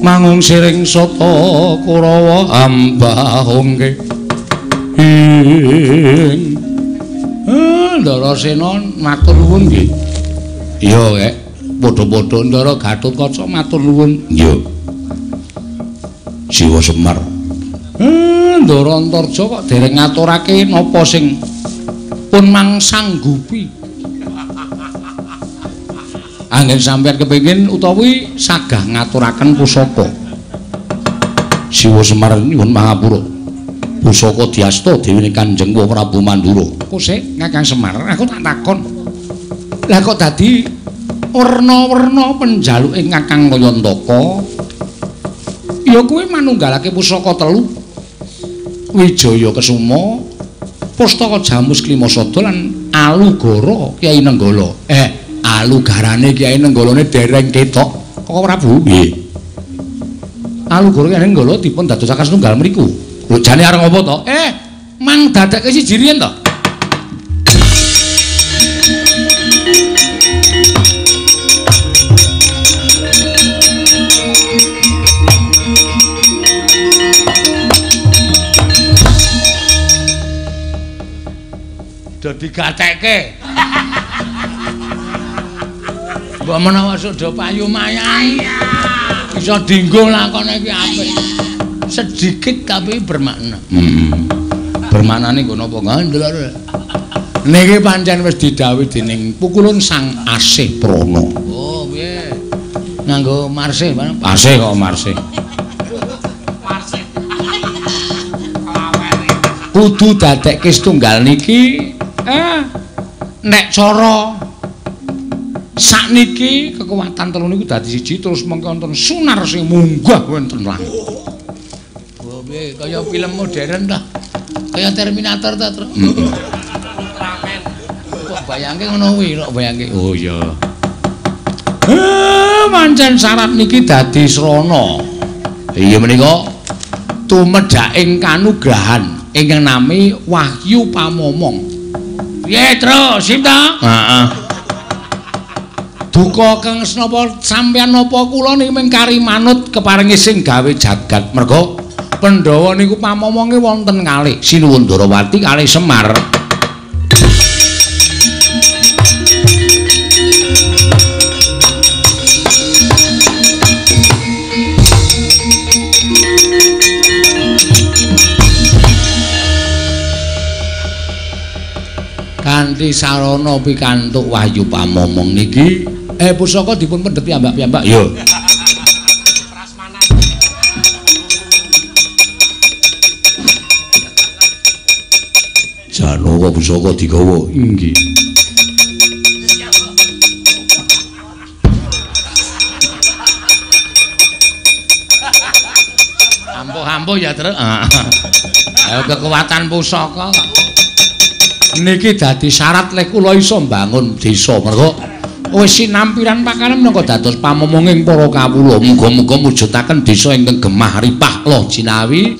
mangung siring sata Kurawa ambahungke ing Ndarasena matur nuwun nggih. Iya kek, padha-padha Ndara Gatotkaca matur nuwun. Iya. Siwa Semar. Ndara Antarja kok dereng ngaturake napa sing pun mangsanggupi. Anggen sampeyan kepengin utawi sagah ngaturaken pusaka. Siwa Semar nyuwun pangapura. Pusaka diasta dewane Kanjeng Prabu Mandura. Kosek Kakang Semar, aku tak takon. Lah kok dadi werna-werna penjaluke Kakang Kayantaka? Ya kuwi manunggalake pusaka telu. Wijaya Kesuma, Pustaka Jamus Klimasada lan Alugara Kyai Nenggala. Alugarane Kyai Nenggalane dereng ketok. Kok Prabu? Nggih. Alugara Kyai Nenggala dipun dadosaken setunggal mriku. Lho jane arep ngopo to? Mang dadekke siji riyen to. Do digatekke. Mbok menawa sudah payu mayang bisa dinggo lakone iki apik. Sedikit tapi bermakna. Bermaknane nggo napa ndelok. Niki pancen wis didhawuhi dening pukulun Sang Asih Prana. Oh, piye? Nganggo marsih, Pak. Asih kok marsih. Marsih. Kudu dadekke setunggal niki nek cara sakniki kekuatan telu niku dadi siji terus mengko wonten sunar sing munggah wonten langit. Oh, piye kaya film modern ta? Kaya Terminator ta, Tru? Ultraman. Kok bayangke ngono kuwi, kok bayangke. Oh iya. Pancen syarat niki dadi srana. Iya menika tumedhaking kanugrahan ingkang nami Wahyu Pamomong. Piye, Tru? Sip ta? Heeh. Duka kang napa sampeyan napa kula niki mung kari manut keparengi sing gawe jagat. Merga Pandhawa niku pamomonge wonten kalih Sinuwun Ndarawati kalih Semar. Kanthi sarana pikantuk Wahyu Pamomong niki pusaka dipun pendhet piyambak-piyambak. Iya. Janaka pusaka digawa. Inggih. Ampuh-ampuh ya, Tru. Ayo kekuatan pusaka kok. Niki dadi syarat lek kula iso mbangun desa. Merga wis sinampiran pakanan minangka dados pamomonging para kawula. Muga-muga mujudaken desa ingkang gemah ripah loh jinawi.